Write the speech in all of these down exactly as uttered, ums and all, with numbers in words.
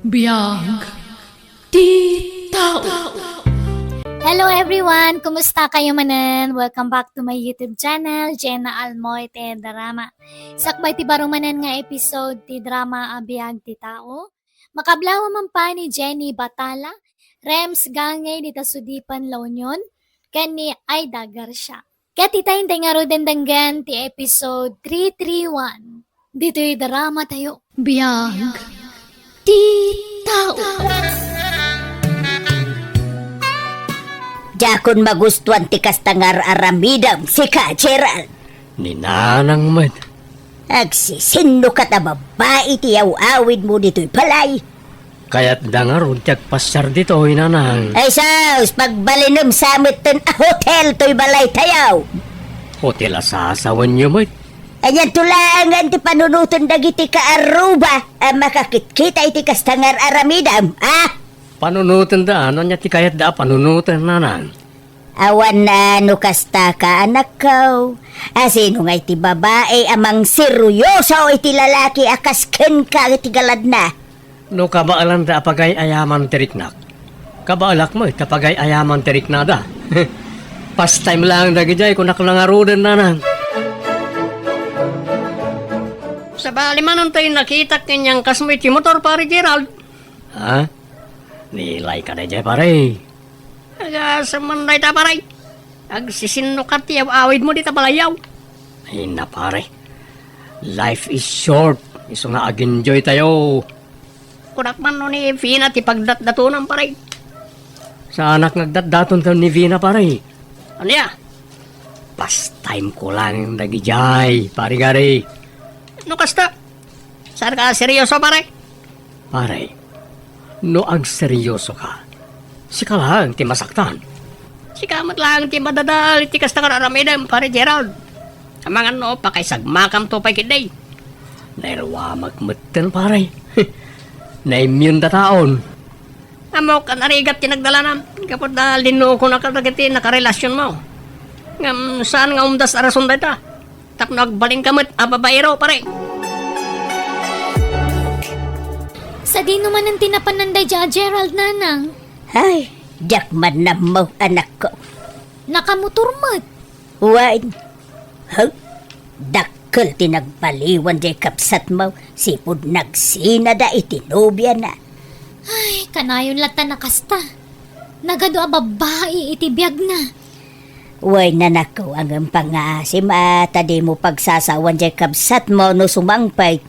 Biag ti tao. Hello everyone! Kumusta kayo manen? Welcome back to my YouTube channel, Jenna Almoite Drama. Sakbay ti baro manen nga episode ti drama a Biag ti Tao, makablawa man pa ni Jenny Batala, Rems Gangay dita Sudipan, La Union, ken ni Aida Garcia. Ket ita intay ngaruden denggen ti episode three three one. Ditoy drama tayo. Biag ti tao. Diakon magustuan ti kasta nga ar-aramidem, sika, Gerald. Ni nanang met. Agsisinnukat a babbai ti aw-awidmo ditoy balay. Kayatda ngarud ti agpasiar ditoy, nanang. Ay sus, pagbalinem sa metten a hotel toy balay tayo. Hotel a sasawenyo met. Anianto laengen ti panunoten dagiti kaarruba a makakitkita iti kasta nga ar-aramidem, a? Panunotenda, no ania ti kayatda a panunoten, nanang? Awan a no kasta ka, anakko. A sino ngay ti babai a mangseryoso iti lalaki a kas kenka iti galadna? No kabaelanda a pagay-ayaman ti riknak, kabaelak met a pagay-ayaman ti riknada. Pastime laeng dagidiay, kunak la ngaruden, nanang. Sabali manen toy nakitak ken ni angkasmo iti motor, Pare Gerald. Ha? Nilay ka daydiay, pare. Agasem man dayta, pare. Agsisinnukat ti aw-awidmo dita balayyo. Ay na, pare. Life is short. Isu nga ag-enjoy tayo. Kunak man no ni Vina ti pagdatdatonam, pare. Saanak nga agdatdaton tayo ni Vina, pare. Ania? Pastime ko lang dagidiay, pare Gary. No kasta, saan ka seryoso, pare? Pare, no agseryoso ka, sika laeng ti masaktan. Sika met laeng ti madadael iti kasta nga ar-aramidem, Pare Gerald. Amangan no pakaisagmakamto pay ketdi. Nairuamak metten, pare. Naimyenda taon. Ammok a narigat ti nagdalanam, gapu ta linukonaka dagiti nakarelasionmo. Ngem saan nga umdas a rason dayta. Tapno agbalinka met a babaero, pare. Sadino manen ti napanan daydiay a Gerald, nanang? Ay, diak man nammo, anakko. Nakamotor met. Wen, ha? Dakkel ti nagbaliwan diay kabsatmo, sipud nagsinada iti nobiana. Ay, kanayon latta a kasta. Nagadu a babbai iti biagna. Wen, anakko, ngem pangngaasim a ta dimo pagsasawan diay kabsatmo no sumangpet.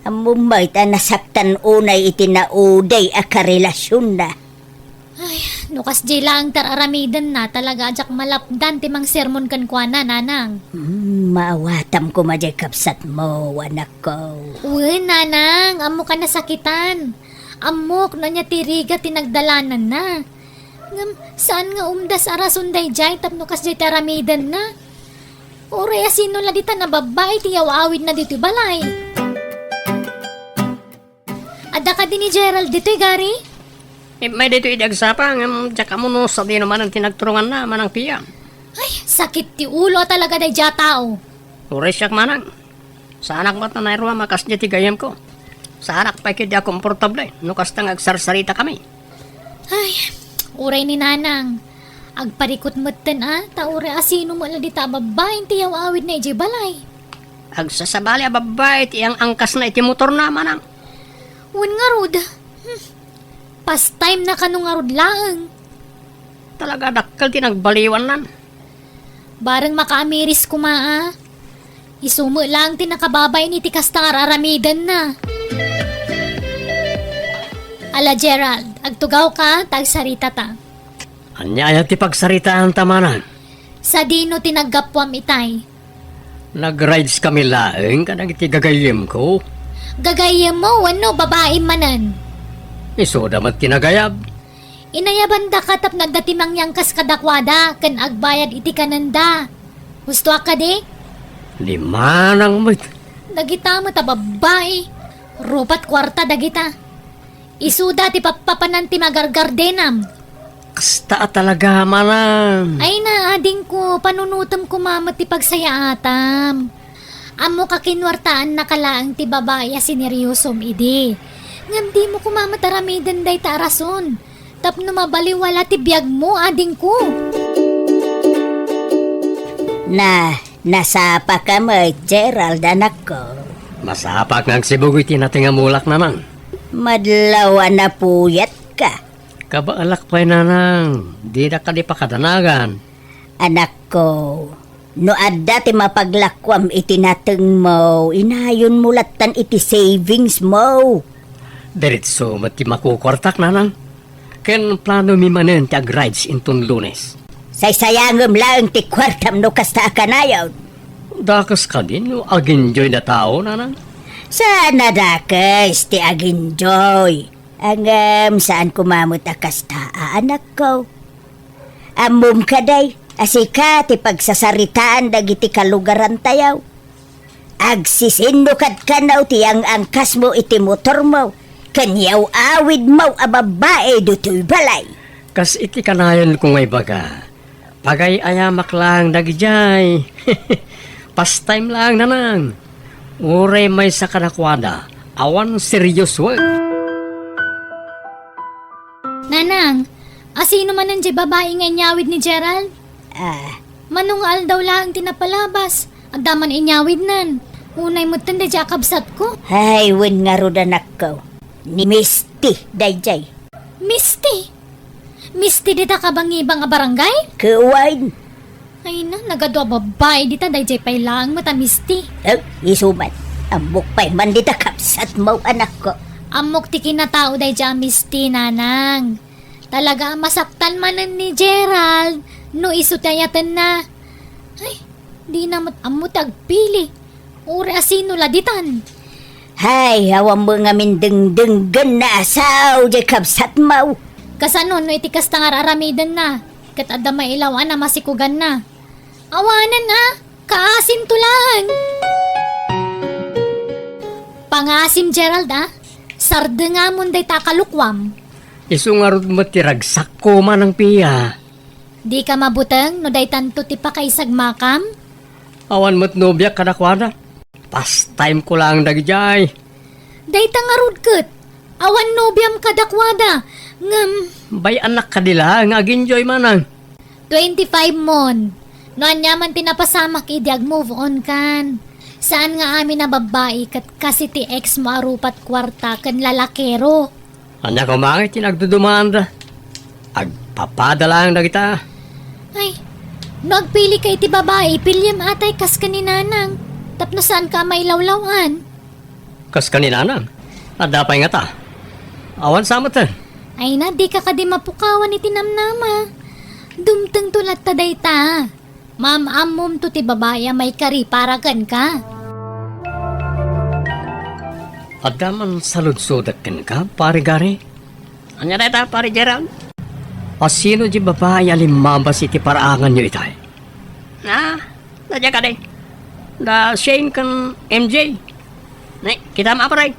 Ammom met a nasaktan unay iti naudi a karelasionna. Ay, no kasdiay laeng ti ar-aramidenna, talaga a diak malapdan ti mangsermon kenkuana, nanang. Hmm, maawatam koma diay kabsatmo, anakko. Wen, nanang, ammok a nasakitan. Ammok no ania ti rigat ti nagdalananna. Ngem saan nga umdas a rason daydiay tapno kasdiay ti aramidenna. Uray a sino la ditan a babbai ti yaw-awidna ditoy balay? Adda kadi ni Gerald ditoy, Gary? Immay ditoy idi agsapa, ngem diak ammo no sadino manen ti nagturonganna, manang Pia. Ay, sakit ti ulo a talaga daydiay a tao. Uray siak, manang. Saanak met a nairuam a kasdiay ti gayyemko. Saanak pay ketdi a komportable no kasta nga agsarsaritakami. Ay, uray ni nanang. Agparikut metten a, ta uray a sino met la dita a babbai ti yaw-awidna idiay balay. Agsasabali a babbai ti ang-angkasna iti motorna, manang. Wen ngarud. Hmm. Pastime na kano ngarud laeng. Talaga dakkel ti nagbaliwannan. Bareng makaamiris koma a. Isu met laeng ti nakababain iti kasta nga ar-aramidenna. Ala, Gerald, agtugawka ta agsaritata. Ania aya ti pagsaritaanta, manang? Sadino ti naggapuam itay? Nag-rides kami laeng kadagiti gagayyemko. Gagayyemmo wenno babaim manen? Isuda met ti nagayab. Inayabandaka tapno adda ti mangyangkas kadakuada ken agbayad iti kanenda. Hustoak kadi? Di manang met. Dagita met a babbai. Rupat kuarta dagita. Isuda ti pappapanan ti magargardenam. Kasta a talaga, manang. Ay na, adingko, panunotem koma met ti pagsayaatam. Ammok a kinuartaannaka laeng ti babai a sineryosom idi. Ngem dimo koma met aramiden dayta a rason. Tapno mabaliwala ti biagmo, adingko. Na, nasapaka met, Gerald, anakko. Masapak nga agsibug iti nateng a mulak, nanang. Madlaw a napuyatka. Kabaelak pay, nanang. Dina kadi pakadanagan. Anakko, no adda ti mapaglakuam iti natengmo, inayonmo lattan iti savingsmo. Diretso met ti makukuartak, nanang. Ken planomi manen ti ag-rides inton Lunes. Saysayangem laeng ti kuartam no kasta a kanayon. Dakes kadi no ag-enjoy a tao, nanang? Saan a dakes ti ag-enjoy. Ngem saan koma met a kasta a anakko. Ammom kadi a sika ti pagsasaritaan dagiti kalugarantayo. Agsisinno kad kano ti ang-angkasmo iti motormo ken yaw-awidmo a babbai ditoy balay. Kas iti kanayonko nga ibaga, pagay-ayamak laeng dagidiay. Pastime laeng, nanang. Uray maysa kadakuada, awan seriosoek. Nanang, asino manen diay babai nga inyawid ni Gerald? Ah. Mano nga aldaw laeng ti napalabas, adda man inyawidnan. Unay metten daydiay a kabsatko. Ay, wen ngarud, anakko. Ni Misty daydiay. Misty? Misty dita kabangibang a barangay? Ket wen. Ay na, nagadu a babbai dita, daydiay pay laeng met a Misty. Eh, isu man. Ammok pay man dita kabsatmo, anakko. Ammok ti kinatao daydiay a Misty, nanang. Talaga a masaktan manen ni Gerald no isu ti ayatenna. Ay, dina met ammo ti agpili. Uray asino la ditan. Hay, awan met ngamin dengdenggenna a sao diay kabsatmo. Kasano no iti kasta nga ar-aramidenna, ket adda mailaw-an a masikuganna? Awanen a, kaasimto laeng. Pangasim, Gerald, a. Sardengamon dayta a kalukuam. Isu ngarud met ti ragsakko, Manang Pia. Dika mabuteng no daytanto ti pakaisagmakam? Awan met nobiak kadakuada. Pastime ko laeng dagidiay. Dayta ngarud ket, awan nobiam kadakuada, ngem bay-annak kadi laeng nga ag-enjoy, manang. Twenty-five mon. No ania man ti napasamak idi ag-move on kan. Saan nga amin a babbai ket kas iti ex mo a rupat kuarta ken lalakero. Ania koma ngay ti nagdudumanda? Agpapada laeng dagita. Ay, no agpili ka iti babai, piliem atay kas ken ni Nanang. Tapno saan ka a mailawlaw-an. Kas ken ni Nanang? Adda pay ngata. Awan sa met, eh. Ay na, dika kadi mapukawan iti namnama. Dumtengto latta dayta. Maam-ammomto ti babai a maikari para kenka. Adda man saludsodek kenka, Pare Gary? Ania dayta, Pare Gerald? Asino di babai a limmabas iti paraanganyo itay? Ah, daydiay kadi. Da Shane ken M J. Ne, kitam a, pare.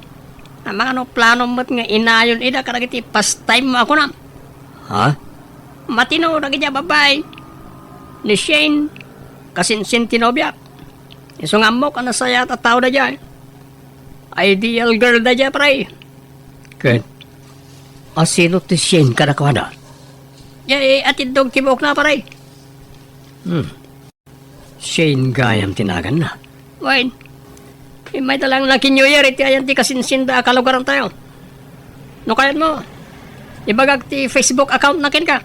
Amangan no planom met nga inayon ida kadagiti pastime mo a kunam. Ha? Matino dagiti a babbai. Ni Shane, kasinsin ti nobiak. Isu nga ammok a nasayaat a tao daydiay. Ideal girl daydiay, pare. Ket asino ti Shane kadakuada? Diay atiddog ti buokna, pare. Hmm. Shane gayam ti naganna. Wen, immayda laeng naki-New Year iti ayan ti kasinsinda a kalugarantayo. No kayatmo, ibagak ti Facebook account na kenka.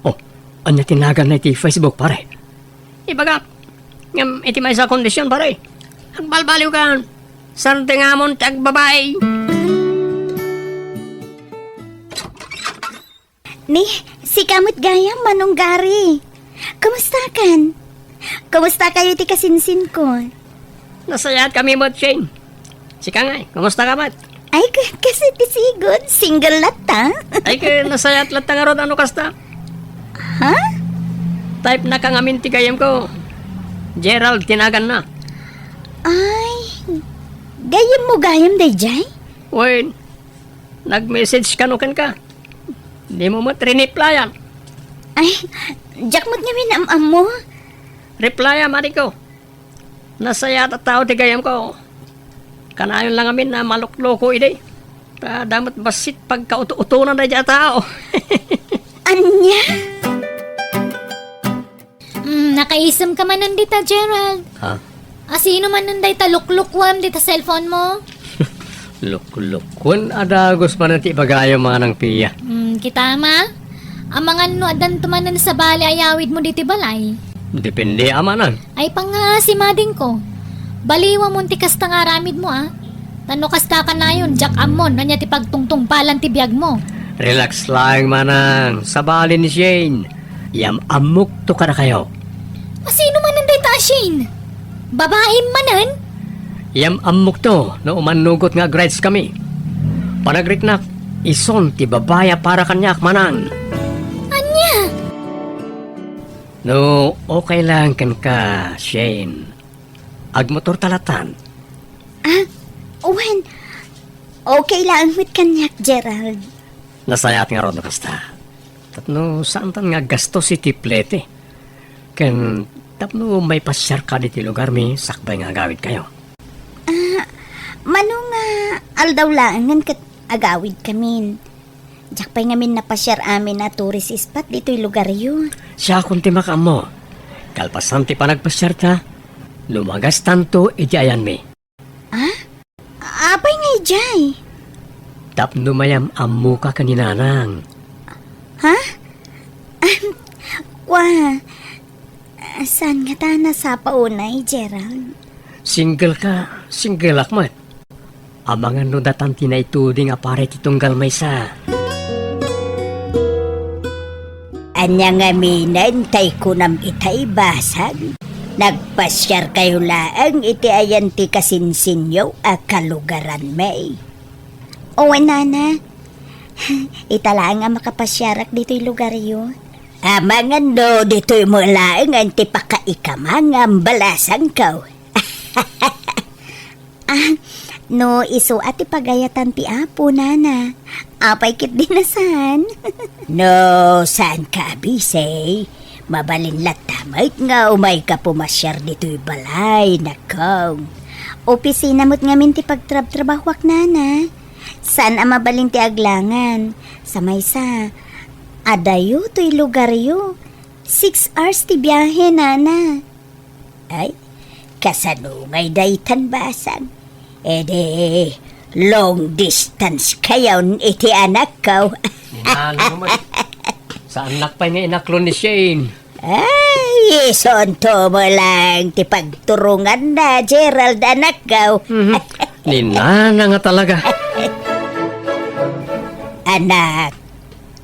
Oh, ania ti naganna iti Facebook, pare? Ibagak. Ngem iti maysa a kondisyon, pare. Agbalbaliwkan. Sardengamon ti agbabai. Ni, sika met gayam, Manong Gary. Kumustakan? Kumusta kayo ti kasinsinko? Nasayaatkami met, Shane. Sika ngay, kumusta ka met? Ay, ka-, kas iti sigud, single latta. Ay, ka-, nasayaat latta ngarud a no kasta. Ha? Type na ka ngamin ti gayyemko. Gerald ti naganna. Ay, gayyemmo gayam daydiay? Wen, nag-message kano kenka. Dimo met riniplayan. Ay, diak met ngamin am-ammo. Replyan, adingko. Nasayaat a tao ti gayyemko. Kanayon la ngamin a malukloko idi. Ta adda met bassit pagkauto-utonan daydiay a tao. Ania? Mm, nakaisem ka manen dita, Gerald. Ha? Asino manen dayta luklukkuem dita cellphone mo? Luklukkuem a dagus manen ti ibagayo, Manang Pia. Mm, kita ma? Amangan no addanto manen sabali a yawid mo ditoy balay. Depende a, Manang. Ay, pangngaasim adingko. Baliwamon ti kasta nga aramid mo, a. Ta no kasta kanayon, diak ammon ania ti pagtungtungpalan ti biag mo. Relax laeng, Manang. Sabali ni Shane. Yam-ammokto kadakayo. Asino manen dayta a Shane? Babaim manen? Yam-ammokto no umannugot nga agrightskami. Panagriknak, isun ti babai a para kaniak, Manang. Ania? No okay lang kenka, Shane, agmotorta latan. Ah, wen. Okay laeng met kaniak, Gerald. Nasayaat ngarud no kasta. Tapno saantan nga aggastos iti plete. Ken tapno maipasiarka ditoy lugarmi sakbay nga agawidkayo. Ah, mano nga aldaw laengen ket agawidkamin. Diak pay ngamin napasiar amin a tourist spot ditoy lugaryo. Siakon ti makaammo. Kalpasan ti panagpasiarta, lumagastanto iti ayanmi. Ah? Apay nga idiay? Tapno mayam-ammoka ken ni Nanang. Ha? Kua, saan ngata a nasapa unay, Gerald? Single ka, single ak met. Amangan no datan ti naituding a pare ti tunggal maysa. Ania ngaminen tay kunam itay, basang? Nagpasiarkayo laeng iti ayan ti kasinsinyo a kalugaranmi. Wen, nana. Ita laeng a makapasiarak ditoy lugaryo. Amangan no ditoy mo laeng ti pakaikama nga ambalasangko. Ah, no isu a ti pagayatan ti Apo, nana, apay ketdi a saan? No saanka a bisi, mabalin latta met nga umayka pumasiar ditoy balay, anakko. Opisina met ngamin ti pagtrabtrabahoak, nana. Saan a mabalin ti aglangan. Sa maysa, adayo toy lugaryo. Six hours ti biahe, nana. Ay, kasano ngay daytan, basang? Edi, long distance kayon iti anakko. Inano met. Saannak pay nga inaklon ni Shane. Ay, isunto mo lang ti pagturonganna, Gerald, anakko. Mhm. Ni Nana nga talaga. Anak,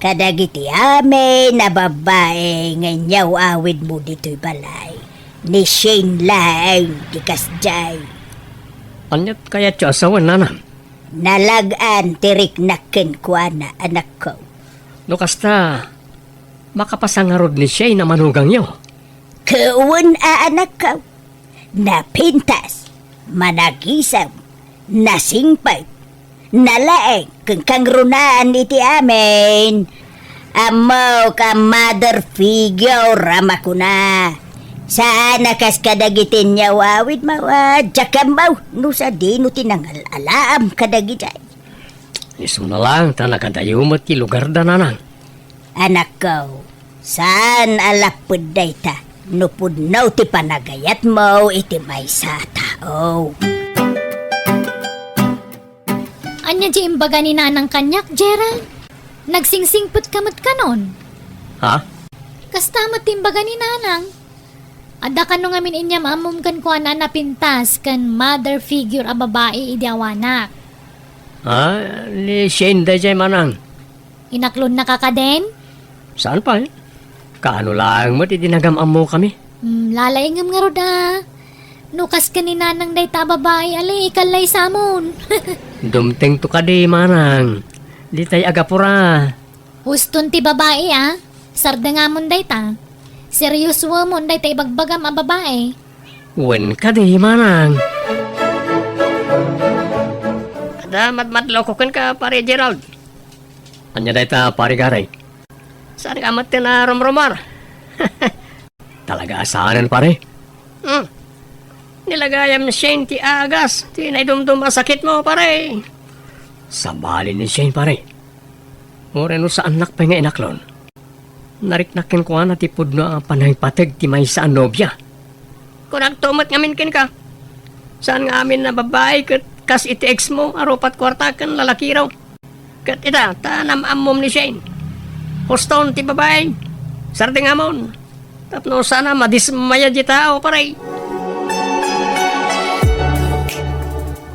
kadagiti amin a babbai nga inyaw-awidmo ditoy balay, ni Shane laeng ti kasdiay. Aniat kayatyo a sawen, nana? Nalag-an ti riknak kenkuana, anakko. No kasta, makapasa ngarud ni Shane a manugangyo? Ket wen a, anakko. Napintas, managisem, nasingpet, nalaing, ken kangrunaan iti amin. Ammok a mother figure a makuna. Saan a kas kadagiti inyaw-awidmo, a diak ammo no sadino ti nangal-alaam kadagiti. Isuna lang ta nakadayo met ti lugarda, nanang. Anakko, saan a lapped dayta no pudno ti panagayatmo iti maysa a tao. Ania ti imbaga ni Nanang kaniak, Gerald? Nagsingsingpet ka met kanon? Ha? Kasta met ti imbaga ni Nanang. Adda kano ngamin inyam-ammom kenkuana a napintas ken mother figure a babai idi awanak? Ah, ni Shane daydiay, manang. Inaklonnaka kadin? Saan pay? Kaano laeng met idi nagam-ammokami? Hmm, lalaingem ngarud a. No kas ken ni Nanang dayta a babai, ali, ikallaysamon. Dumtengto kadi, manang. Ditay agapura. Huston ti babai, a. Sardengamon dayta. Seriosoemon dayta ibagbagam a babai. Wen kadi, manang. Adda madmadlawko kenka, Pare Gerald. Ania dayta, Pare Gary? Saan ka met ti narumrumar? Talaga a saanen, pare. Hmm. Nilagayam Shane ti agas ti naidumdum a sakitmo, pare. Sabali ni Shane, pare. Uray no saannak pay nga inaklon, nariknak kenkuana ti pudno a panangipateg ti maysa a nobia. Kunakto met ngamin kenka, saan nga amin a babbai ket kas iti ex mo a rupat kuarta ken lalakiro. Ket ita, ta nam-ammom ni Shane. Huston ti babbai, sardengamon. Tapno saan a madismaya diay tao, pare.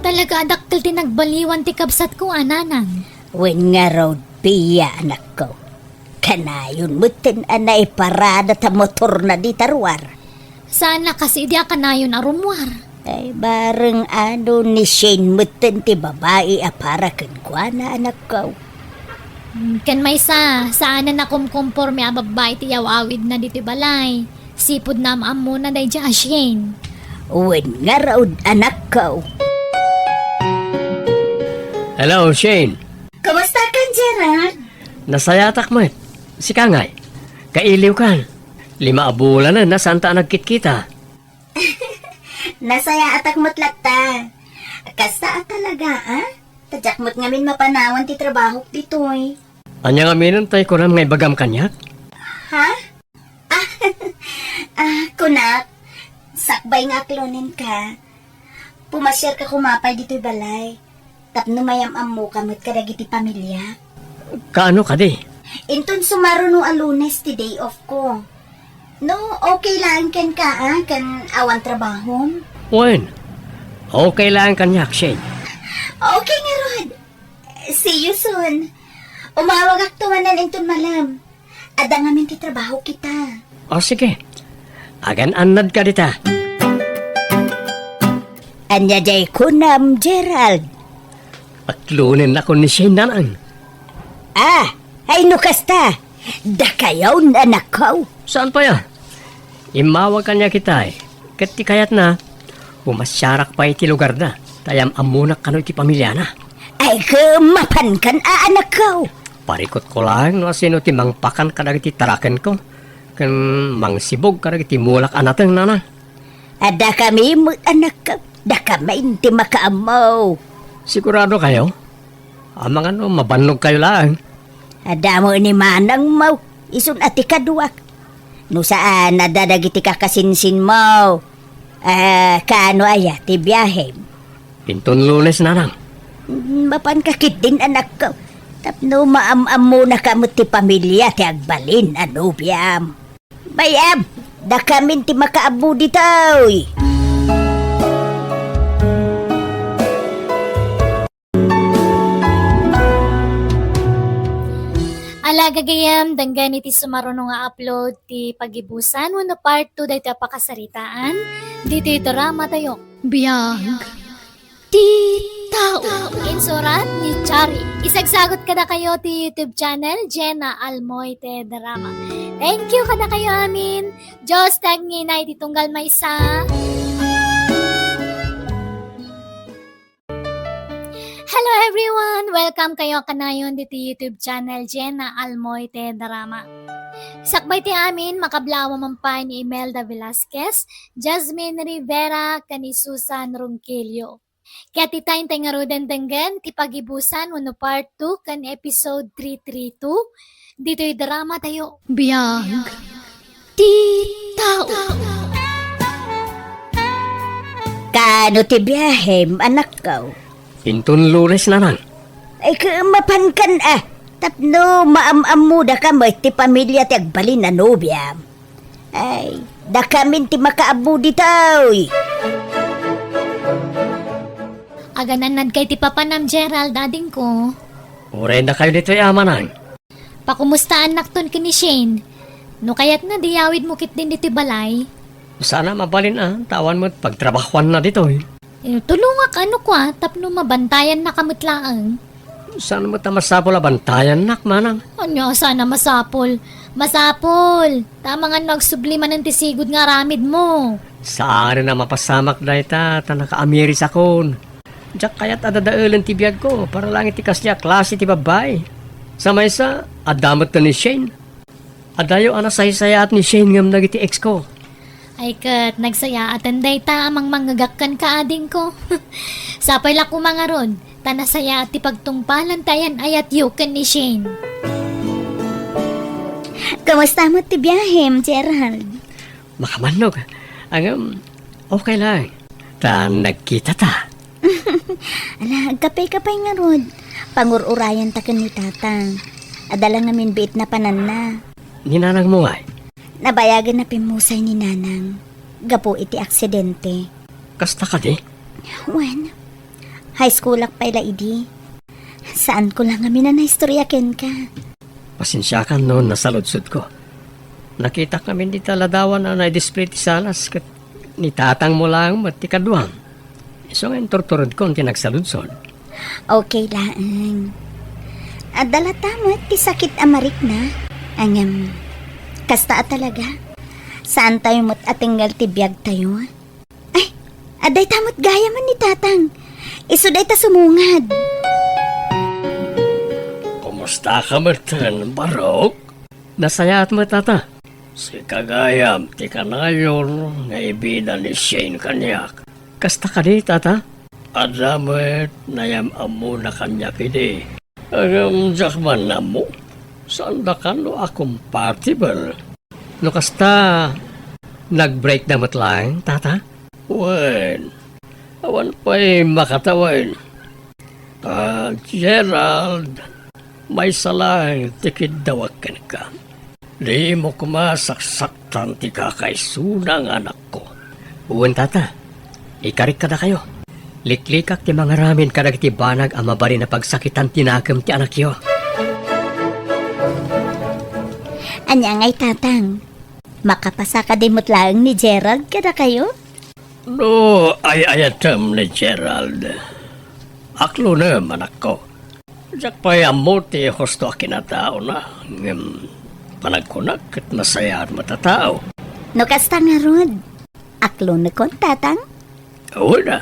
Talaga a dakkel ti nagbaliwan ti kabsatko a nanang. Wen ngarud, Pia, anakko. Kanayon metten a naiparada ta motorna dita ruar. Saan a kas idi a kanayon a rummuar. Ay, bareng adu ni Shane metten ti babai a para kenkuana, anakko. Mm, ken maysa, saanen a kumkomporme a babbai ti yaw-awidna ditoy balay. Sipud nam-ammona daydiay a Shane. Wen ngarud, anakko. Hello, Shane. Kumusta kan, Gerald? Nasayatak met. Sika ngay? Kailiwkan. Lima a bulanen a saanta a nagkitkita. Nasayaatak met latta. Kasta a talaga, a? Ta diak met ngamin mapanawan ti trabahok ditoy. Ania ngaminen tay kunam nga ibagam kaniak? Ha? Ah, ah, kunak, sakbay nga aklonenka, pumasiarka koma pay ditoy balay. Tapno mayam-ammoka met kadagiti pamiliak. Kaano kadi? Inton sumaruno a Lunes ti day off ko. No, okay laeng kenka, a, ken awan trabahom? Wen, okay laeng kaniak, Shane. Okay ngarud. See you soon. Umawagakto manen inton malem. Adda ngamin ti trabaho kita. O, sige. Agan-annadka dita. Ania diay kunam, Gerald? Aklonennakon ni Shane, nanang. Ah, ay no kasta, dakayon, anakko. Saan pay a? Immawag kaniak itay. Ket ti kayatna, pumasiarak pay iti lugarda, ta yam-ammonak kano iti pamiliana. Ay, ket mapankan a, anakko. Parikutko laeng no asino ti mangpakan kadagiti tarakenko, ken mangsibug kadagiti mulak a nateng, nanang. Adda kami met, anakko. Dakami ti makaammo. Sigurado kayo? Amangan no mabannog kayo laeng. Adda mo ni manangmo, isun a ti kaduak. No saan, adda dagiti kakasinsinmo. Ah, kaano aya ti biahem? Inton Lunes, nanang. Mm, mapanka ketdin, anakko. Tapno maam-ammonaka met ti pamilia ti agbalin a nobiam. Bay-am, dakamin ti makaammo ditoy. Ala, gagayyem, denggen iti sumaruno nga upload ti pagibusan wenno part two daytoy a pakasaritaan ditoy drama tayo. Biag ti tao. Insurat ni Chari. Isagsagut kadakayo ti YouTube channel, Jenna Almoite Drama. Thank you kadakayo amin. Dios ti agnginay ti tunggal maysa. Hello everyone! Welcome kayo kanayon diti YouTube channel, Jenna Almoite Drama. Sakbay ti amin, makablaaw man pay ni Imelda Velasquez, Jasmine Rivera, ken ni Susan Ronquillo. Ket ita, intay ngaruden denggen ti pagibusan wenno part two ken episode three three two ditoy drama tayo. Biag ti tao. Kaano ti biahem, anakko? Inton Lunes, nanang. Ay, ket mapankan a, tapno maam-ammodaka met ti pamilia ti agbalin a nobiam. Ay, dakamin ti makaammo ditoy. Agan-annadka iti papanam, Gerald, adingko. Uray dakayo ditoy, a, manang. Pakumustaannakton ken ni Shane. No kayatna, di yawidmo ketdin ditoy balay. Saan a mabalin a, ta awan met pagtrabahoanna ditoy. Eh, tulongak, ano kua, tapno mabantayannaka met laeng. Saan met a masapul a bantayannak, manang? Ania, saan a masapul? Masapul! Ta amangan no agsubli manen ti sigud nga aramidmo. Saan a mapasamak dayta, ta nakaamirisakon. Diak kayat a dadaelen ti biagko para laeng iti kasdiay a klase ti babbai. Sa maysa, adda met ni Shane. Adayo a nasaysayaat ni Shane ngem dagiti ex ko. Ay ket, nagsayaaten dayta a mangmangngegak kenka, adingko. Sapay la koma ngarud, ta nasayaat ti pagtungpalan ti ayan-ayatyo ken ni Shane. Kumusta met ti biahem, Gerald? Makabannog. Ngem, okay lang. Ta nagkitata. Ala, agkape-kape ngarud. Pangur-urayanta ken ni Tatang. Adda la ngamin biit napananna. Ni nanangmo ngay? Nabayagen a pimmusay ni Nanang gapu iti aksidente. Kasta kadi? Wen, high schoolak pay la idi. Saanko la ngamin a naistorya kenka. Pasensiakan no nasaludsodko. Nakitak ngamin dita ladawan a naidisplay ti salas ket ni tatangmo laeng met ti kaduam. Isu nga inturturedkon ti nagsaludsod. Okay laeng. Adda latta met ti sakit a marikna. Ngem, kasta a talaga. Saantayo met a tengngal ti biagtayo. Ay, adda ita met gayamen ni Tatang. Isu dayta sumungad. Kumusta ka met, Barok? Nasayaat met, Tata. Sika gayam ti kanayon nga ibida ni Shane kaniak. Kasta kadi, Tata? Adda met nayam-ammona kaniak idi. Ngem diak man ammo, saandaka no a compatible. No kasta, nag-break da met laeng, Tata? Wen, awan pay makatawen. Ah, Gerald, maysa laeng ti kiddawak kenka. Dimo koma saksaktan ti kakaisuna nga anakko. Wen, Tata. Ikarik kadakayo. Liklikak ti mangaramid kadagiti banag a mabalin a pagsakitan ti nakem ti anakyo. Ania ngay, Tatang? Makapasa kadi met laeng ni Gerald kadakayo? No ay-ayatem ni Gerald, aklonem, anakko. Diak pay ammo ti husto a kinataona, ngem panagkunak ket nasayaat met a tao. No kasta ngarud, aklonekon, Tatang? Wen a.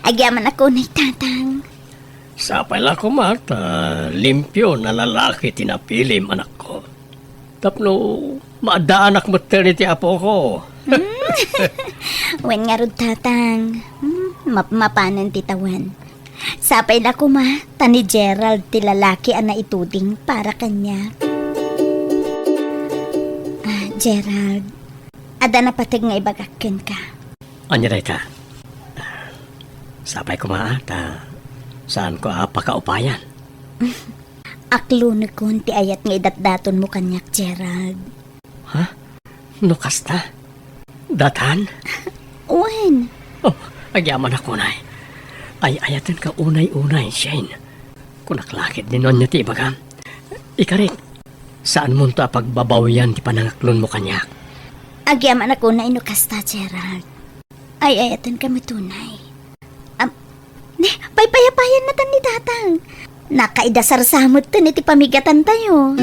Agyamanak unay, Tatang. Sapay la koma ta limpio a lalaki ti napilim, anakko. Tapno maaddaanak metten iti apoko. Hmm. Wen ngarud, Tatang. Hmm, map-, mapanen ti tawen. Sapay la koma ta ni Gerald ti lalaki a naituding para kaniak. Ah, Gerald, adda napateg nga ibagak kenka. Ania dayta? Sapay koma, a, ta saanko a pakaupayan. Aklonekon ti ayat nga idatdatonmo kaniak, Gerald. Ha? No kasta? Datan? Wen. Oh, agyamanak unay. Ay-ayatenka unay-unay, Shane. Kunak la ketdi no ania ti ibagam. Ikarik, saanmonto a pagbabawian ti panangaklonmo kaniak. Agyamanak unay no kasta, Gerald. Ay-ayatenka met unay. Am, ne, paypayapayan natan ni Tatang. Nakaidasarsa metten iti pamigatantayo.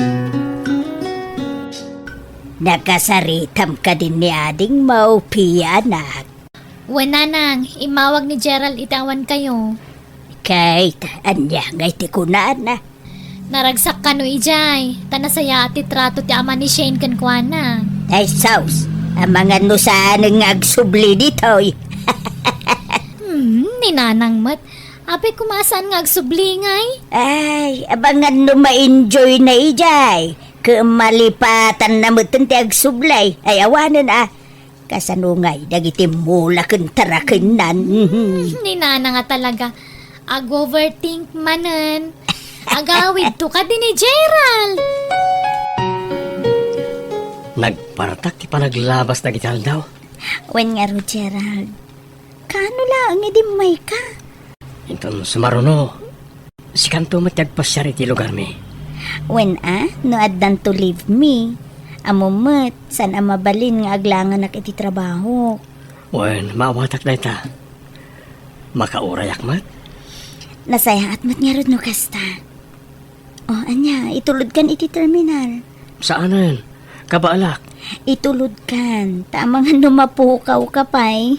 Nakasaritam kadin ni ading maupianak? Wen, Nanang, immawag ni Gerald iti awankayo. Kay, ania ngay ti kunana? Naragsak kano idiay, ta nasayaat ti trato ti ama ni Shane kenkuana. Ay, sus! Amangan no saanen nga agsubli ditoy. Hmm, ni Nanang met. Apay koma a saan nga agsubli ngay? Ay, abangan no ma-enjoy na idiay. Ket malipatanna metten ti agsubli. Ay, awanen a. Kasano ngay dagiti mula ken tarakennan? Hmm, ni Nanang a talaga. Ag-overthink manen. Agawidto kadi ni Gerald. Nagpartak ti panaglabas dagiti aldaw. Wen ngarud, Gerald. Kaano laeng idi ummayka? Inton sumaruno, sikanto met ti agpasiar iti lugarmi. Wen a, no addanto leave mi, ammom met, saan a mabalin nga aglanganak iti trabahok. Wen, maawatak dayta. Makaurayak met. Nasayaat met ngarud no kasta. Oh, ania, itulodkan iti terminal. Saanen, kabaelak. Itulodkan, ta amangan no mapukawka pay.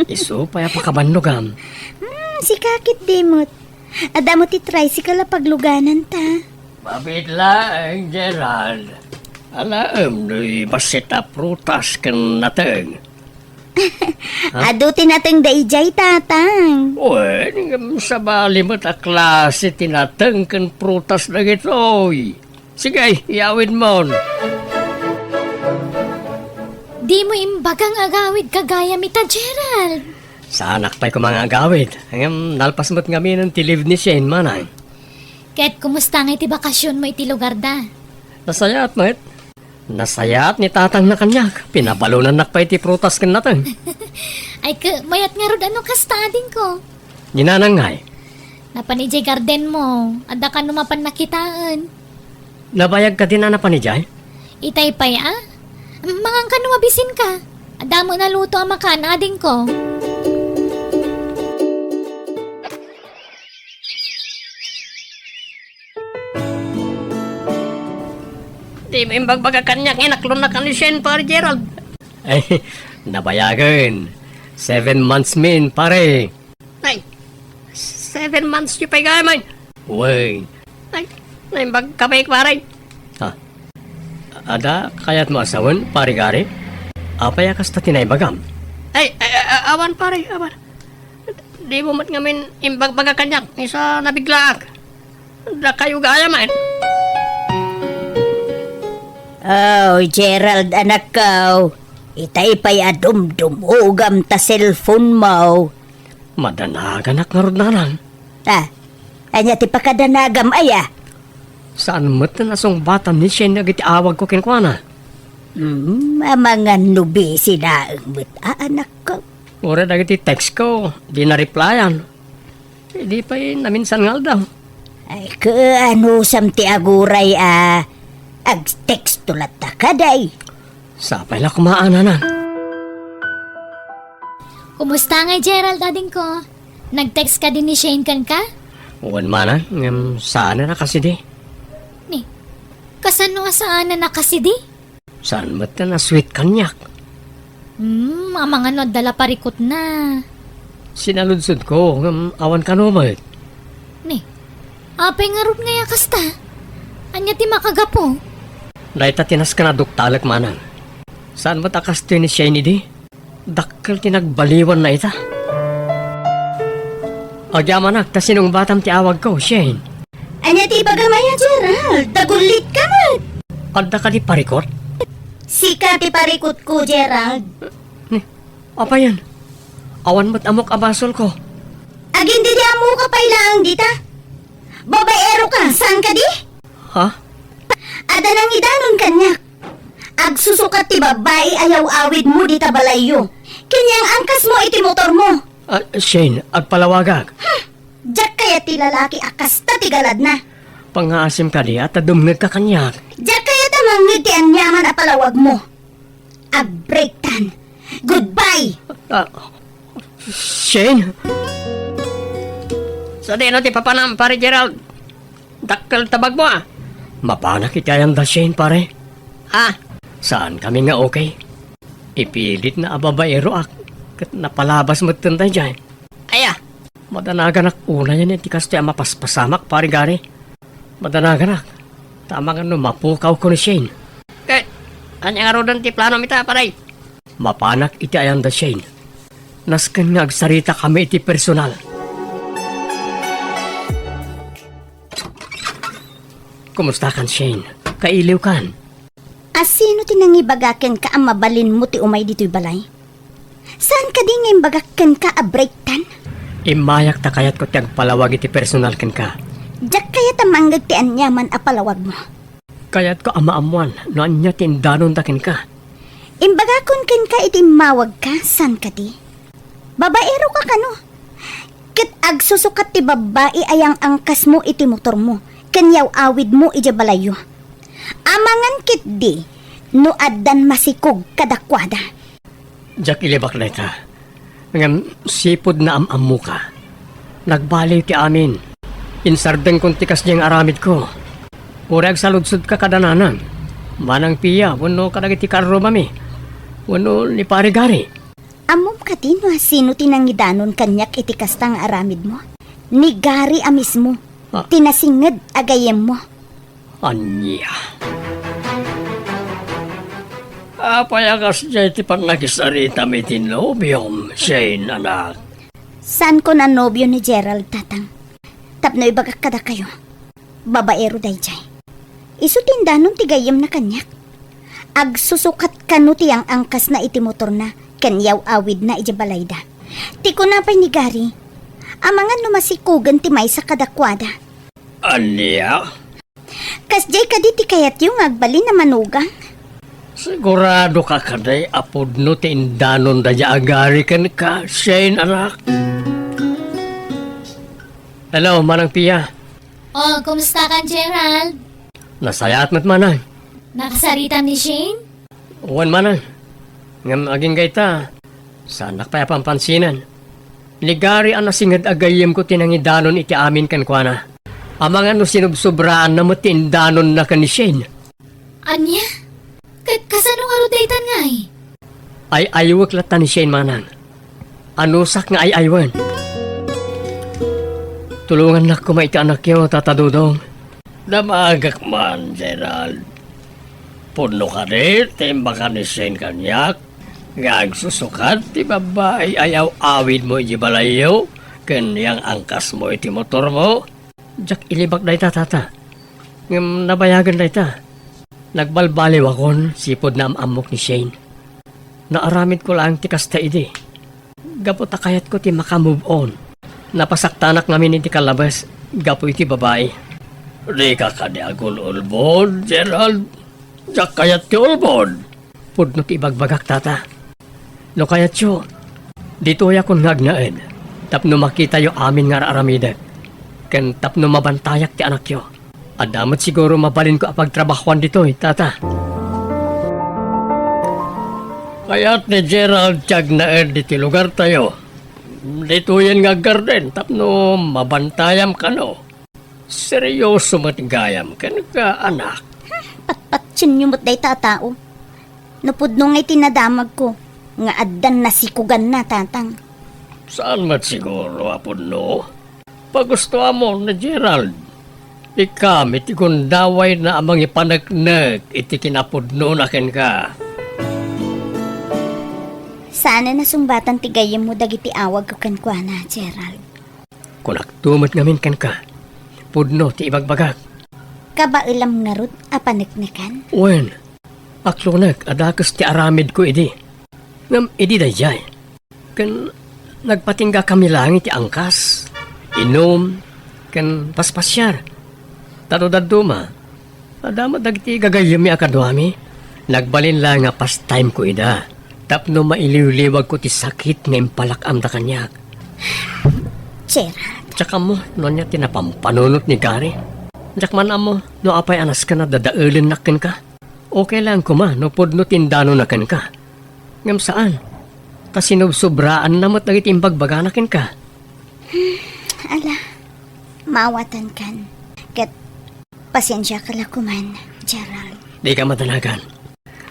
Isu pay a pakabannogam. Hmm, sika ketdi met. Adda met ti tricycle a paglugananta. Mabiit laeng, Gerald. Alaem no bassit a prutas ken nateng. Ha? Adu ti nateng daydiay, Tatang. Wen, ngem sabali met a klase ti nateng ken prutas dagitoy. Sige, iyawidmon. Dimo imbaga nga agawidka gayam ita, Gerald. Saanak pay koma nga agawid. Ngem nalpas met ngaminen ti leave ni Shane, manang. Ket kumusta ngay ti bakasionmo iti lugarda? Nasayaat met. Nasayaat ni tatangna kaniak. Pinabalonannak pay ti prutas ken nateng. Ay, ke, mayat ngarud a no kasta, adingko. Ni nanang ngay? Napan idiay gardenmo. Adda kano mapan nakitaen. Nabayag kadin a napan idiay? Itay pay a? Mangan kano mabisinka. Adda met naluto a makan, adingko. Dimo imbagbaga kaniak nga inaklonnak ni Shane, Pare Gerald. Ay, nabayagen. Seven months min, pare. Ay, seven months yu pay gayam, ay. Wen. Ay, naimbag ka pay, pare. Ha? Adda kayatmo a sawen, Pare Gary? Apay a kasta ti naibagam? Ay, ay, ay, awan, pare, awan. Dimo met ngamin imbagbaga kaniak, isu a nabiglaak. Dakayo gayam, ay. Oh, Gerald, anakko. Itay pay a dumdumogam ta cellphone mo. Madanaganak ngarud, nanang. Ah, ania ti pakadanagam, aya? Saan met a nasungbatan ni Shane dagiti awagko kenkuana? Hmm, amangan no busy laeng met a, anakko. Uray dagiti textko, di na-replyan. Idi pay naminsan nga aldaw. Ay, kaanusam ti aguray a agtexto latta kadi? Sapay la koma a, nanang. Kumusta ngay, Gerald, adingko? Nag-text kadi ni Shane kenka? Wen, manang, ngem saanen a kasidi. Ni, kasano a saanen a kasidi? Saan met a sweet kaniak? Hmm, amangan no adda la parikutna. Sinaludsodko, ngem awan kano met. Ni, apay ngarud ngay a kasta? Ania ti makagapu? Dayta ti nasken a duktalek, manang. Saan met a kastoy ni Shane idi? Dakkel ti nagbaliwanna ita. Agyamanak ta sinungbatam ti awagko, Shane. Ania ti ibagam aya, Gerald? Dagullitka met. Adda kadi parikut? Sika ti parikutko, Gerald. Ni, apayen? Awan met ammok a basolko. Agin didi ammoka pay laeng dita. Babaero ka, saan kadi? Ha? Adda nangidanon kaniak. Agsusukat ti babbai a yaw-awidmo dita balayyo. Ken yang angkasmo iti motormo. Ah, Shane, agpalawagak. Hmm. Diak kayat ti lalaki a kasta ti galadna. Pangngaasim kadi a ta dumngegka kaniak. Diak kayat a mangngeg ti aniaman a palawagmo. Agbreaktan. Goodbye! Ah, Shane? Sadino ti papanam, Pare Gerald? Dakkel ta bagmo, a. Mapanak iti ayanda, Shane, pare. Ah? Saankami nga okay. Ipilitna a babaeroak, ket napalabas metten daydiay. Aya? Madanaganak unayen iti kastoy a mapaspasamak, Pare Gary. Madanaganak, ta amangan no mapukawko ni Shane. Ket, ania ngaruden ti planom ita, pare? Mapanak iti ayanda, Shane. Nasken nga agsaritakami iti personal. Kumustakan, Shane? Kailiwkan? A sino ti nangibaga kenka a mabalinmo ti umay ditoy balay? Saan kadi nga imbagak kenka a breaktan? Immayak ta kayatko ti agpalawag iti personal kenka. Diak kayat a mangngeg ti aniaman a palawagmo. Kayatko a maammoan no ania ti indanonda kenka. Imbagakon kenka iti immawagka, saan kadi? Babaero ka kano? Ket agsusukat ti babbai a yang-angkasmo iti motormo ken yaw-awidmo idiay balayyo. Amangan ketdi no addan masikog kadakuada. Diak ilibak dayta. Ngem sipud naam-ammoka. Nagbaliw ti amin. Insardengkon ti kasdiay nga aramidko. Uray agsaludsodka kada nanang, Manang Pia, wenno kadagiti karrumami, wenno ni Pare Gary. Ammom kadi no asino ti nangidanon kaniak iti kasta nga aramidmo? Ni Gary a mismo, Ah. ti nasinged a gayyemmo. Ania? Apay a kasdiay ti pannakisaritam iti nobiom, Shane, anak? Saanko a nobio ni Gerald, tatang. Tapno ibagak kadakayo, babaero daydiay. Isu ti indanon ti gayyemna kaniak. Agsusukat kano ti ang-angkasna iti motorna ken yaw-awidna idiay balayda. Ti kuna pay ni Gary, amangan no masikugen ti maysa kadakuada. Ania? Kasdiay kadi ti kayatyo nga agbalin a manugang? Sigurado ka kadi a pudno ti indanon daydiay a Gary kenka, Shane, anak? Hello, Manang Pia. Oh, kumusta kan, Gerald? Nasayaat met, manang. Nakasaritam ni Shane? Wen, manang. Ngem agingga ita, saanak pay a pampansinen. Ni Gary a nasinged a gayyemko ti nangidanon iti amin kenkuana. Amangan no sinubsobraanna met ti indanonna ken ni Shane. Ania? Ket kasano ngarud daytan ngay? Ay-aywek latta ni Shane, manang. Anusak nga ay-aywen. Tulongannak koma iti anakyo, Tata Dodong. Damagek man, Gerald. Pudno kadi ti imbaka ni Shane kaniak nga agsusukat ti babbai a yaw-awidmo idiay balayyo ken yang-angkasmo iti motormo? Diak ilibak dayta, tata. Ngem nabayagen dayta. Nagbalbaliwakon sipud naam-ammok ni Shane. Naaramidko laeng ti kasta idi. Gapu ta kayatko ti maka-move on. Napasaktanak ngamin iti kallabes gapu iti babai. Dika kadi agul-ulbod, Gerald? Diak kayat ti ulbod. Pudno ti ibagbagak, tata. No kayatyo, ditoyakon nga agnaed tapno makitayo amin nga ar-aramidek, ken tapno mabantayak ti anakyo. Adda met siguro mabalinko a pagtrabahoan ditoy, tata. Kayat ni Gerald ti agnaed iti lugartayo. Ditoyen nga aggarden tapno mabantayam kano. Seryoso met gayam kenka, anak. Hmm, patpatienyo met dayta a tao. No pudno ngay ti nadamagko nga addan nasikuganna, tatang. Saan met siguro a pudno? Pagustoam ni Gerald. Ikam iti gundawayna a mangipaneknek iti kinapudnona kenka. Saan a nasungbatan ti gayyemmo dagiti awagko kenkuana, Gerald. Kunakto met ngamin kenka, pudno ti ibagbagak. Kabaelam ngarud a paneknekan? Wen, aklonek a dakes ti aramidko idi. Ngem idi daydiay, ken nagpatinggakami laeng iti angkas, inum, ken paspasiar. Ta no dadduma, adda met dagiti gagayyemmi a kaduami. Nagbalin laeng a pastimeko ida tapno mailiwliwagko ti sakit nga impalak-amda kaniak. Gerald. Diak ammo no ania ti napampanunot ni Gary. Diak man ammo no apay a nasken a dadaelennak kenka. Okay laeng koma no pudno ti indanonna kenka. Ngem saan, ta sinubsobraanna met dagiti imbagbagana kenka. Hmm, ala, maawatankan. Ket Pasiensiaka la koman, Gerald. Dika madanagan.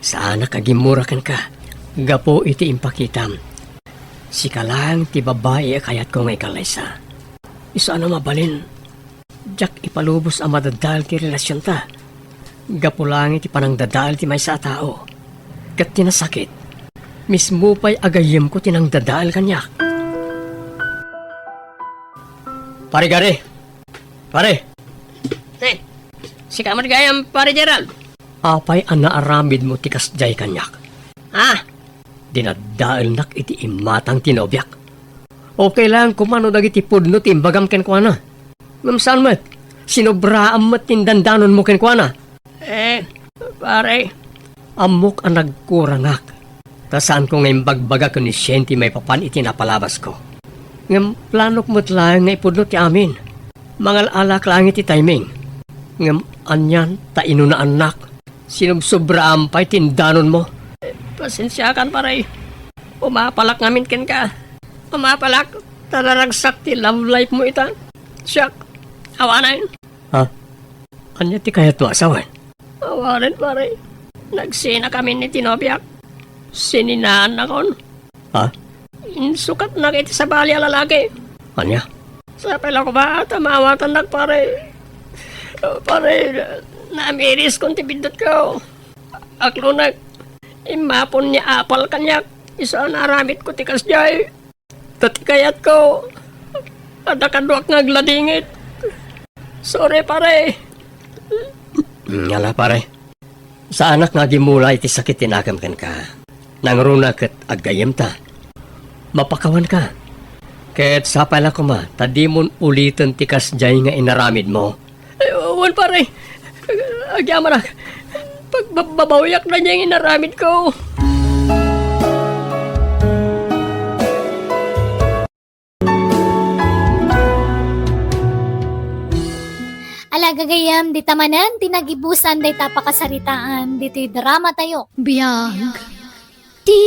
Saanak a gimmura kenka gapu iti impakitam. Sika laeng ti babai a kayatko nga ikallaysa. Isu a no mabalin, diak ipalubos a madadael ti relasionta. Gapu laeng iti panangdadael ti maysa a tao. Ket ti nasakit, mismo pay a gayyemko ti nangdadael kaniak. Pare Gary! Pare! Eh, sika met gayam, Pare Gerald? Apay a naaramidmo ti kasdiay kaniak? Ah! Dinaddaelnak iti imatang ti nobiak. Okay laeng koma no dagiti pudno ti imbagam kenkuana. Ngem saan met, sinobraam met ti indandanonmo kenkuana. Eh, pare. Ammok a nagkurangak, ta saanko nga imbagbaga ken ni Shane ti maipapan iti napalabasko. Ngem planok met laeng nga ipudno ti amin. Mangal-alak laeng iti timing. Ngem anian ta inunaannak? Sinubsobraam pay ti indanonmo. Pasensiakan, pare. Umapalak ngamin kenka. Umapalak, ta naragsak ti love life mo ita. Siak, awanen. Ha? Ania ti kayatmo a sawen? Awanen, pare. Nagsinakamin iti nobiak. Sininaannakon. Ha? Insukatnak iti sabali a lalaki. Ania? Sapay la koma ta maawatannak, pare. Pare, namiriskon ti biddutko. Aklonek. Immapon ni Apal kaniak, isu a naaramidko ti kasdiay. Ta ti kayatko, adda kaduak nga agladingit. Sorry, pare. Mm, ala, pare. Saanak nga agimula iti sakit ti nakem kenka. Nangruna ket aggayyemta. Mapakawanka. Ket sapay la koma ta dimon uliten ti kasdiay nga inaramidmo. Ay, wen, pare. Agyamanak. Pagbababawiak daydiay nga inaramidko. Ala, gagayyem, dita manen ti nagibusan dayta pakasaritaan ditoy dramatayo. Biag ti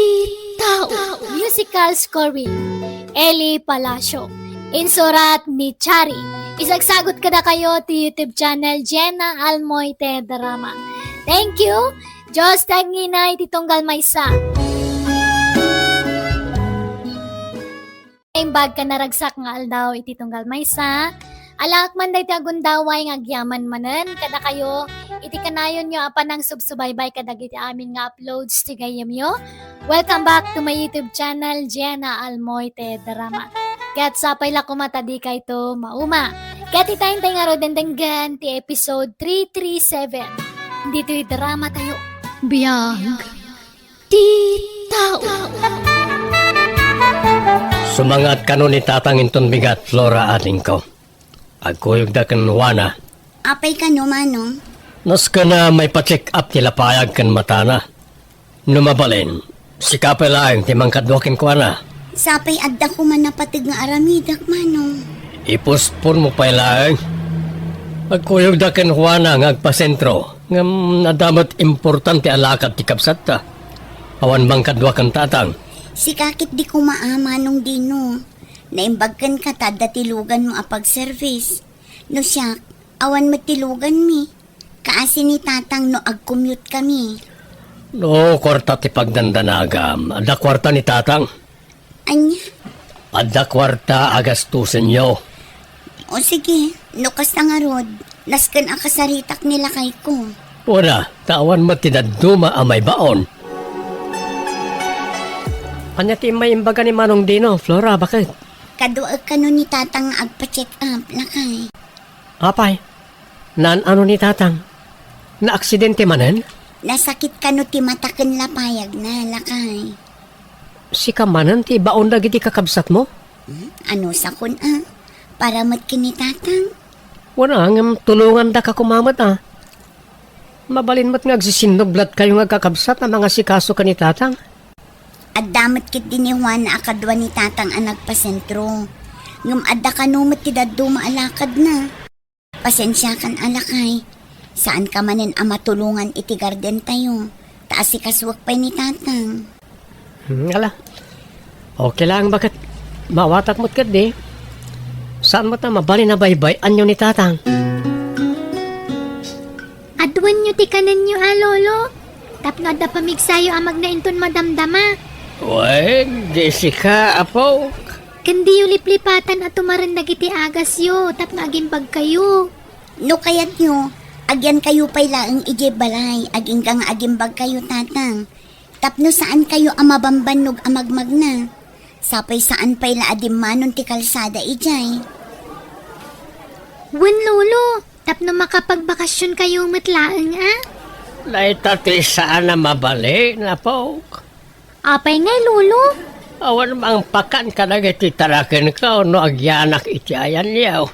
tao. Musical scoring, Eli Palacio. Insurat ni Chari. Isagsagut kadakayo ti YouTube channel Jenna Almoite Drama. Thank you. Diyos ti agnginay ti tunggal maysa. Imbag ken naragsak nga aldaw iti tunggal maysa, alaek man daytoy a gundaway nga agyaman manen kadakayo iti kanayonyo a panangsubsubaybay kadagiti amin nga uploads ti gayyemyo. Welcome back to my YouTube channel, Jenna Almoite Drama. Ket sapay la koma ta dikayto mauma. Ket ita intay ngaruden denggen ti episode three three seven. Ditoy dramatayo. Biag ti tao. Sumangat kano ni Tatang inton bigat, Flora, adingko. Agkuyogda ken Juana. Apay kano, Manong? Nasken a maipa-check up ti lapayag ken matana. No mabalin, sika pay laeng ti mangkadua kenkuana. Sapay adda koma napateg nga aramidek, Manong. Ipospon mo pay laeng. Agkuyogda ken Juana nga agpasentro. Ngem adda met importante a lakad ti kabsatta. Awan mangkadua ken Tatang. Sika ket di koma a, Manong Dino. Naimbag kenka ta adda ti luganmo a pag-service. No siak, awan met ti luganmi. Kaasi ni Tatang no ag-commute kami. No, kuarta ti pagdandanagam. Adda kuarta ni Tatang. Ania? Adda kuarta a gastusenyo. O sige, no kasta ngarud, nasken a kasaritak ni lakayko. Wen a, ta awan met ti dadduma a maibaon. Ania ti immay imbaga ni Manong Dino, Flora, baket? Kaduaek kano ni Tatang nga agpa-check up, lakay. Apay, naan-ano ni Tatang? Naaksidente manen? Nasakit kano ti mata ken lapayagna, lakay. Sika manen ti ibaon dagiti kakabsatmo? Hmm? Ano sakon a? Para met ken ni Tatang? Wen a, ngem tulongandaka koma met a. Mabalin met nga agsisinnublad kayo nga agkakabsat a mangasikaso ken ni Tatang. Adda met ketdi ni Juana a kadua ni Tatang a nagpasentro. Ngem adda kano met ti dadduma a lakadna. Pasensiakan a lakay. Saanka manen a matulongan iti gardentayo. Ta asikasuek pay ni Tatang. Hmm, ala. Okay lang, baket? Maawatak met ketdi. Saan met a mabalin a baybay-anyo ni Tatang? Aduenyo ti kanenyo a, Lolo. Tapno adda pamigsayo a magna inton madamdama. Wen, Jessica, apo. Ken diyo liplipatan a tumaren dagiti agasyo tapno agimbagkayo. No kayatyo, agyankayo pay laeng idiay balay, agingga nga agimbagkayo, Tatang. Tapno saankayo a mabambannog a magmagna. Sapay saan pay la a dimmanon ti kalsada idiay. Wen, Lolo, tapno makapagbakasionkayo met laeng a. Dayta ti saan a mabalin, apo. Apay ngay, Lolo? Awan mangpakan kadagiti tarakenko no agyanak iti ayanyo.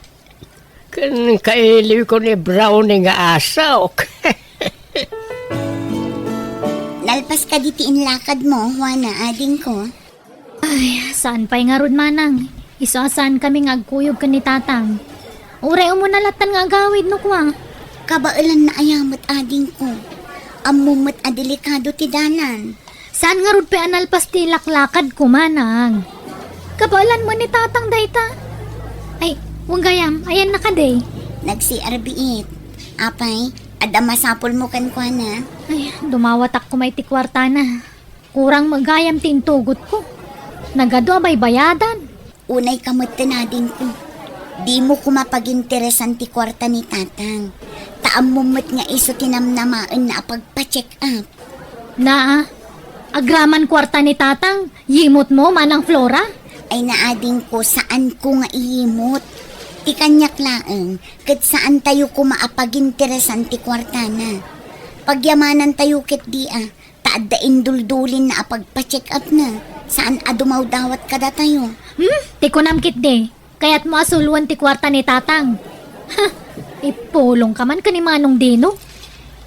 Ken kailiwko ni Brownie nga asok. Nalpas kadi ti inlakadmo, Juana, adingko? Ay, saan pay ngarud, Manang. Isu a saankami nga agkuyog ken ni Tatang. Uray umuna lattan nga agawid no kua. Kabaelanna aya met, adingko? Ammom met a delikado ti dalan. Saan ngarud pay a nalpas ti ilaklakadko, Manang. Kabaelan met ni Tatang dayta. Ay, wen gayam, ayanna kadi? Nag-C R biit. Apay, adda masapulmo kenkuana? Ay, dumawatak koma iti kuartana. Kurang met gayam ti intugotko. Nagadu a baybayadan. Unay ka met, adingko. Dimo koma paginteresan ti kuarta ni Tatang. Ta ammom met nga isu ti namnamaenna a pagpa-check up. Naa, Agraman kuarta ni Tatang, yimotmo, Manang Flora? Ay, naadingko, saanko nga iyimot. Ti kaniak laeng, ket saantayo koma a paginteresan ti kuartana. Pagyamanantayo ketdi a, ta adda induldulinna a pagpa-check-upna, saan a dumawdawat kadatayo. Hmm? Ti kunam ketdi, kayatmo a suloen ti kuarta ni Tatang. Ha! Ipulongka man ken ni Manong Dino.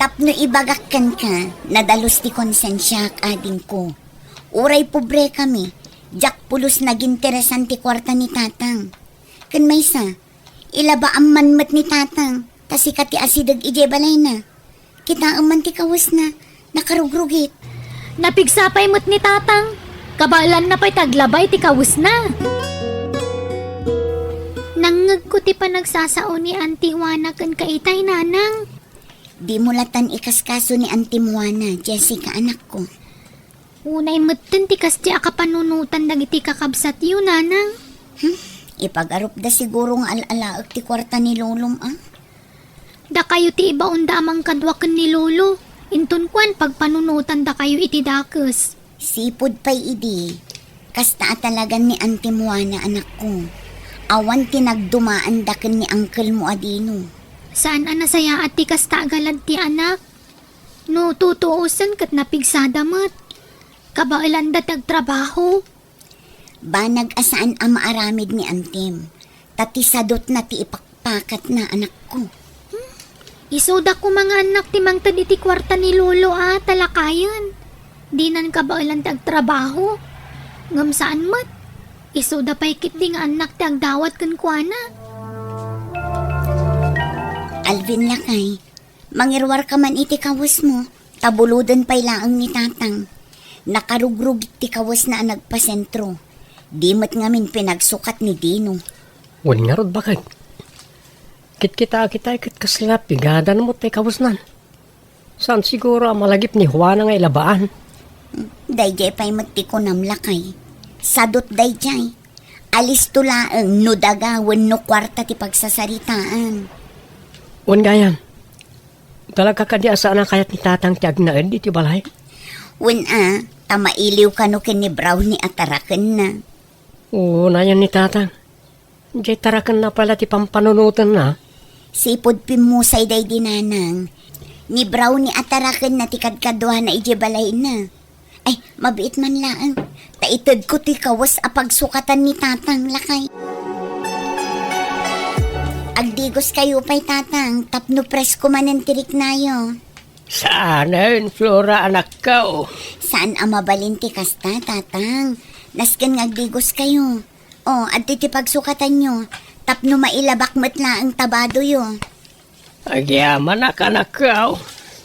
Tapno ibagak kenka, nadalus ti konsensiak, adingko. Uray pobrekami, diak pulos naginteresan ti kuarta ni Tatang. Ken maysa, ilabaam man met ni Tatang, ta sika ti asideg idiay balayna. Kitaem man ti kawesna, nakarugrugit. Napigsa pay met ni Tatang, kabaelanna pay ti aglabay ti kawesna. Nangngegko ti panagsasao ni Auntie Juana kenka itay, Nanang. Dimo latan ikaskaso ni Auntie Juana, Jessica, anakko. Unay metten ti kasdi a kapanunotan dagiti kakabsatyo, Nanang. Hmm, ipagarupda siguro nga al-alaek ti kuarta ni Lolom, a? Dakayo ti ibaonda a mangkadua ken ni Lolo. Inton kuan, pagpanunotandakayo iti dakes. Sipud pay idi, kasta a talagan ni Auntie Juana, anakko. Awan ti nagdumaanda ken ni angkelmo a Dino. Saan a nasayaat ti kasta a galad ti anak. No tutuosen ket napigsada met. Kabaelanda ti agtrabaho. Banag a saan a maaramid ni Antim, ta ti sadutna ti ipakpakatna, anakko. Hmm? Isuda koma nga annak ti mangted iti kuarta ni Lolo a talakayen. Dinan kabaelan ti agtrabaho. Ngem saan met. Isuda pay ketdi nga annak ti agdawat kenkuana. Alvin, lakay, mangiruarka man iti kawesmo, ta buloden pay laeng ni Tatang. Nakarugrugit ti kawesna a nagpasentro. Di met ngamin pinagsukat ni Dino. Wen ngarud, baket. Kitkitaak itay ket kasla pigadan met ti kawesnan. Saan siguro a malagip ni Juana nga ilabaan? Daydiay pay met ti kunam, lakay. Sadut daydiay. Alisto laeng no daga wenno kuarta ti pagsasaritaan. Wen gayam, talaga kadi a saan a kayat ni Tatang ti agnaed iti balay? Wen a, ta mailiw kano ken ni Brownie a tarakenna. Oo, nayon ni Tatang. Diay tarakenna pay la ti pampanunotenna. Sipud pimmusay daydi, Nanang. Ni Brownie a tarakenna ti kadkaduana idiay balayna. Ay, mabiit man laeng. Ta itedko ti kawes a pagsukatan ni Tatang, lakay. Agdigoskayo pay, Tatang, tapno presko manen ti riknayo. Saanen, Flora, anakko. Saan a mabalin ti kasta, Tatang. Nasken nga agdigoskayo. O, adtoy ti pagsukatanyo, tapno mailabak met laeng ta badoyo. Agyamanak, anakko.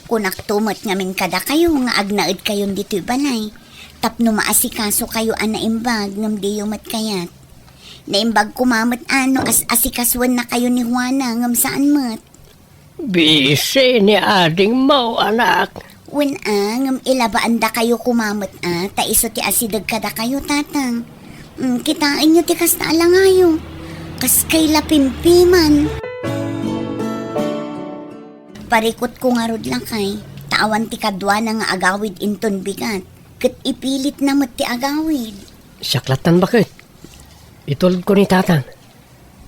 Kunakto met ngamin kadakayo nga agnaedkayon ditoy balay, tapno maasikasokayo a naimbag ngem diyo met kayat. Naimbag koma met a no as-asikasuennakayo ni Juana ngem saan met. Bisi ni adingmo, anak. Wen a, ngem ilabaandakayo koma met a, ta isu ti asideg kadakayo, Tatang. Mm, kitaenyo ti kasta a langayo. Kas kay la pimpiman. Parikutko ngarud, lakay, ta awan ti kaduana nga agawid inton bigat, ket ipilitna met ti agawid. Siak lattan, baket. Itulodko ni Tatang.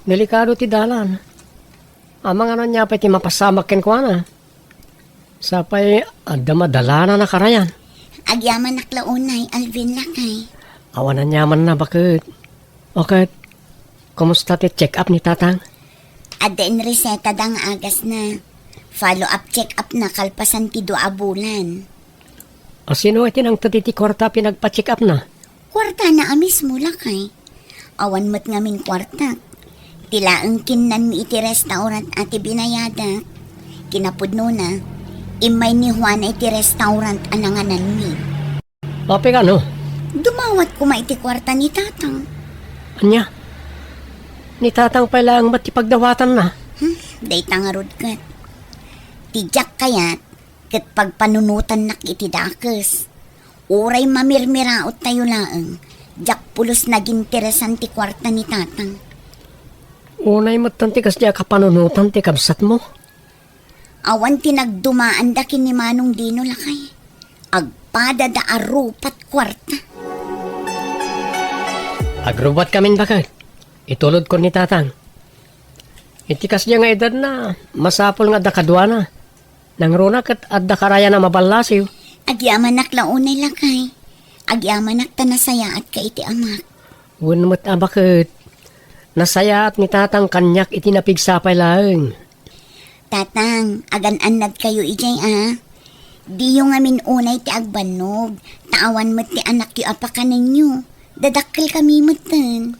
Delikado ti dalan. Amangan ania pay ti mapasamak kenkuana. Sapay adda madalanan a karayan. Agyamanak la unay, Alvin, lakay. Awan aniamanna, baket. O ket, kumusta ti check-up ni Tatang? Adda inresetada nga agasna. Follow-up check-up na kalpasan ti dua a bulan. A sino iti nangted iti kuarta a pinagpa-check-up na? Kuartana a mismo, lakay. Awan met ngamin kuartak. Ti laeng kinnanmi iti restaurant a ti binayadak. Kinapudnona, immay ni Juana iti restaurant a nangananmi. Apay kano? Dumawat koma iti kuarta ni Tatang. Ania? Ni Tatang pay laeng met ti pagdawatanna? Hmm, dayta ngarud ket. Ti diak kayat, ket pagpanunotannak iti dakes. Uray mamirmiraottayo laeng, diak pulos naginteresan ti kuarta ni Tatang. Unay metten ti kasdi a kapanunotan ti kabsatmo? Awan ti nagdumaanda ken ni Manong Dino, lakay. Ag- Padada a rupat kuarta. Agrubbuatkamin baket. Itulodkon ni Tatang. Iti kasdiay nga edadna, masapul nga adda kaduana. Nangruna ket adda karayan a maballasiw. Agyamanak la unay, lakay. Agyamanak ta nasayaatka iti amak. Wen met a baket. Nasayaat ni Tatang kaniak iti napigsa pay laeng. Tatang, agan-annadkayo idiay a. Diyo ngamin unay ti agbannog, ta awan met ti anakyo a pakanenyo. Dadakkelkami metten.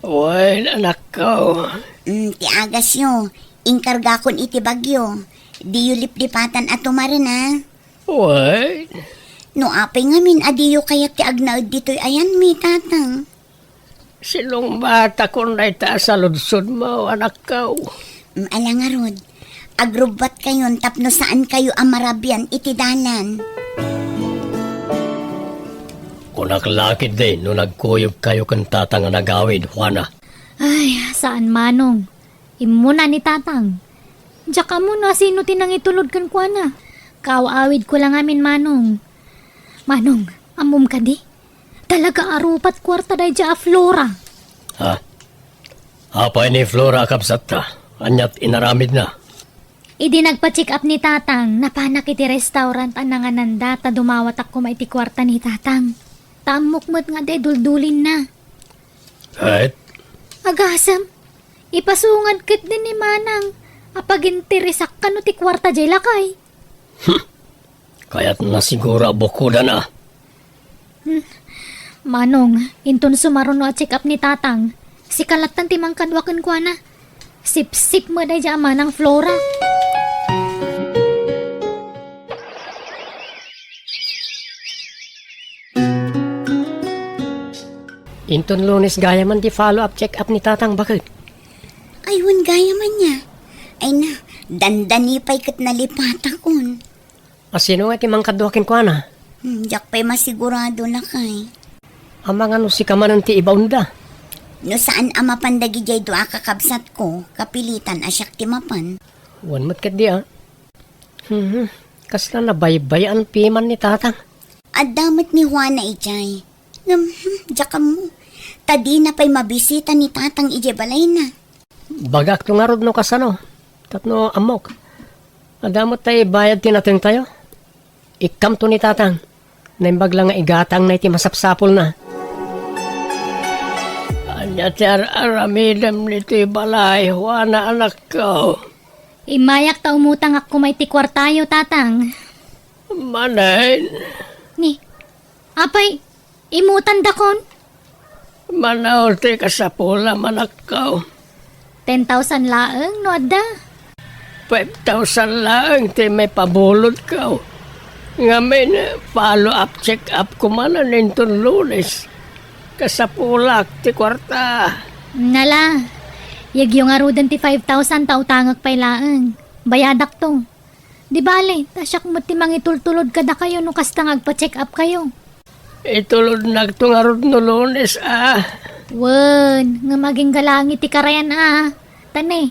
Wen, anakko. Mm, ti agasyo, inkargakon iti bagyo. Diyo liplipatan a tumaren a. Wen? No apay ngamin a diyo kayat ti agnaed ditoy ayanmi, Tatang? Sinungbatakon dayta a saludsodmo, anakko. Mm, ala ngarud, agrubbuatkayon tapno saankayo a marabian iti dalan. Kunak la ketdi no nagkuyogkayo ken Tatang a nagawid, Juana. Ay, saan, Manong. Immuna ni Tatang. Diak ammo no asino ti nangitulod kenkuana. Kaaw-awidko la ngamin, Manong. Manong, ammom kadi? Talaga a rupat kuarta daydiay a Flora. Ha? Apay ni Flora a kabsatta? Ania ti inaramidna? Idi nagpa-check up ni Tatang, napanak iti restaurant a nangananda ta dumawatak koma iti kuarta ni Tatang. Ta ammok met nga adda iduldulinna. Ket? Agasem, ipasungad ketdi ni Manang a paginteresak kano ti kuarta diay lakay. Hmm. Kayatna siguro a bukodan a. Hmm. Manong, inton sumaruno a check-up ni Tatang, sika lattan ti mangkadua kenkuana. Sipsip met daydiay a Manang Flora. Inton Lunes gayamen ti follow-up check-up ni Tatang, baket. Ay, wen gayamen nia. Ay na, dandani pay ket nalipatakon. Asino nga ti mangkadua kenkuana? Hmm, diak pay masigurado, lakay. Amangan no sika manen ti ibaonda. No saan a mapan dagidiay dua a kakabsatko, kapilitan a siak ti mapan. Wen met ketdi a. Hmm, kasla nabaybay-an piman ni Tatang. Adda met ni Juana idiay. Ngem, hmm, diak ammo. Ta dina pay mabisita ni Tatang idiay balayna. Bagakto ngarud no kasano, tapno ammok. Adda met tay bayad ti natengtayo. Ikkamto ni Tatang. Naimbag la nga igatangna iti masapsapulna. Ania ti ar-aramidem ditoy balay, Juana, anakko? Immayak ta umutangak koma iti kuartayo, Tatang. Manen? Ni, apay, imutandakon? Mano ti kasapulam, anakko? Ten thousand laeng no adda. Five thousand laeng ti maipabulodko. Ngamin, follow-up check-up ko manen inton Lunes. Kasapulak ti kuarta. Nala, yegyo ngaruden ti five thousand ta utangek pay laeng. Bayadakto. Di bale, ta siak met ti mangitultulod kadakayo no kasta nga agpa-check-up kayo. Itulodnakto ngarud no Lunes a. Wen, ngem agingga laeng iti karayan a. Ta ne,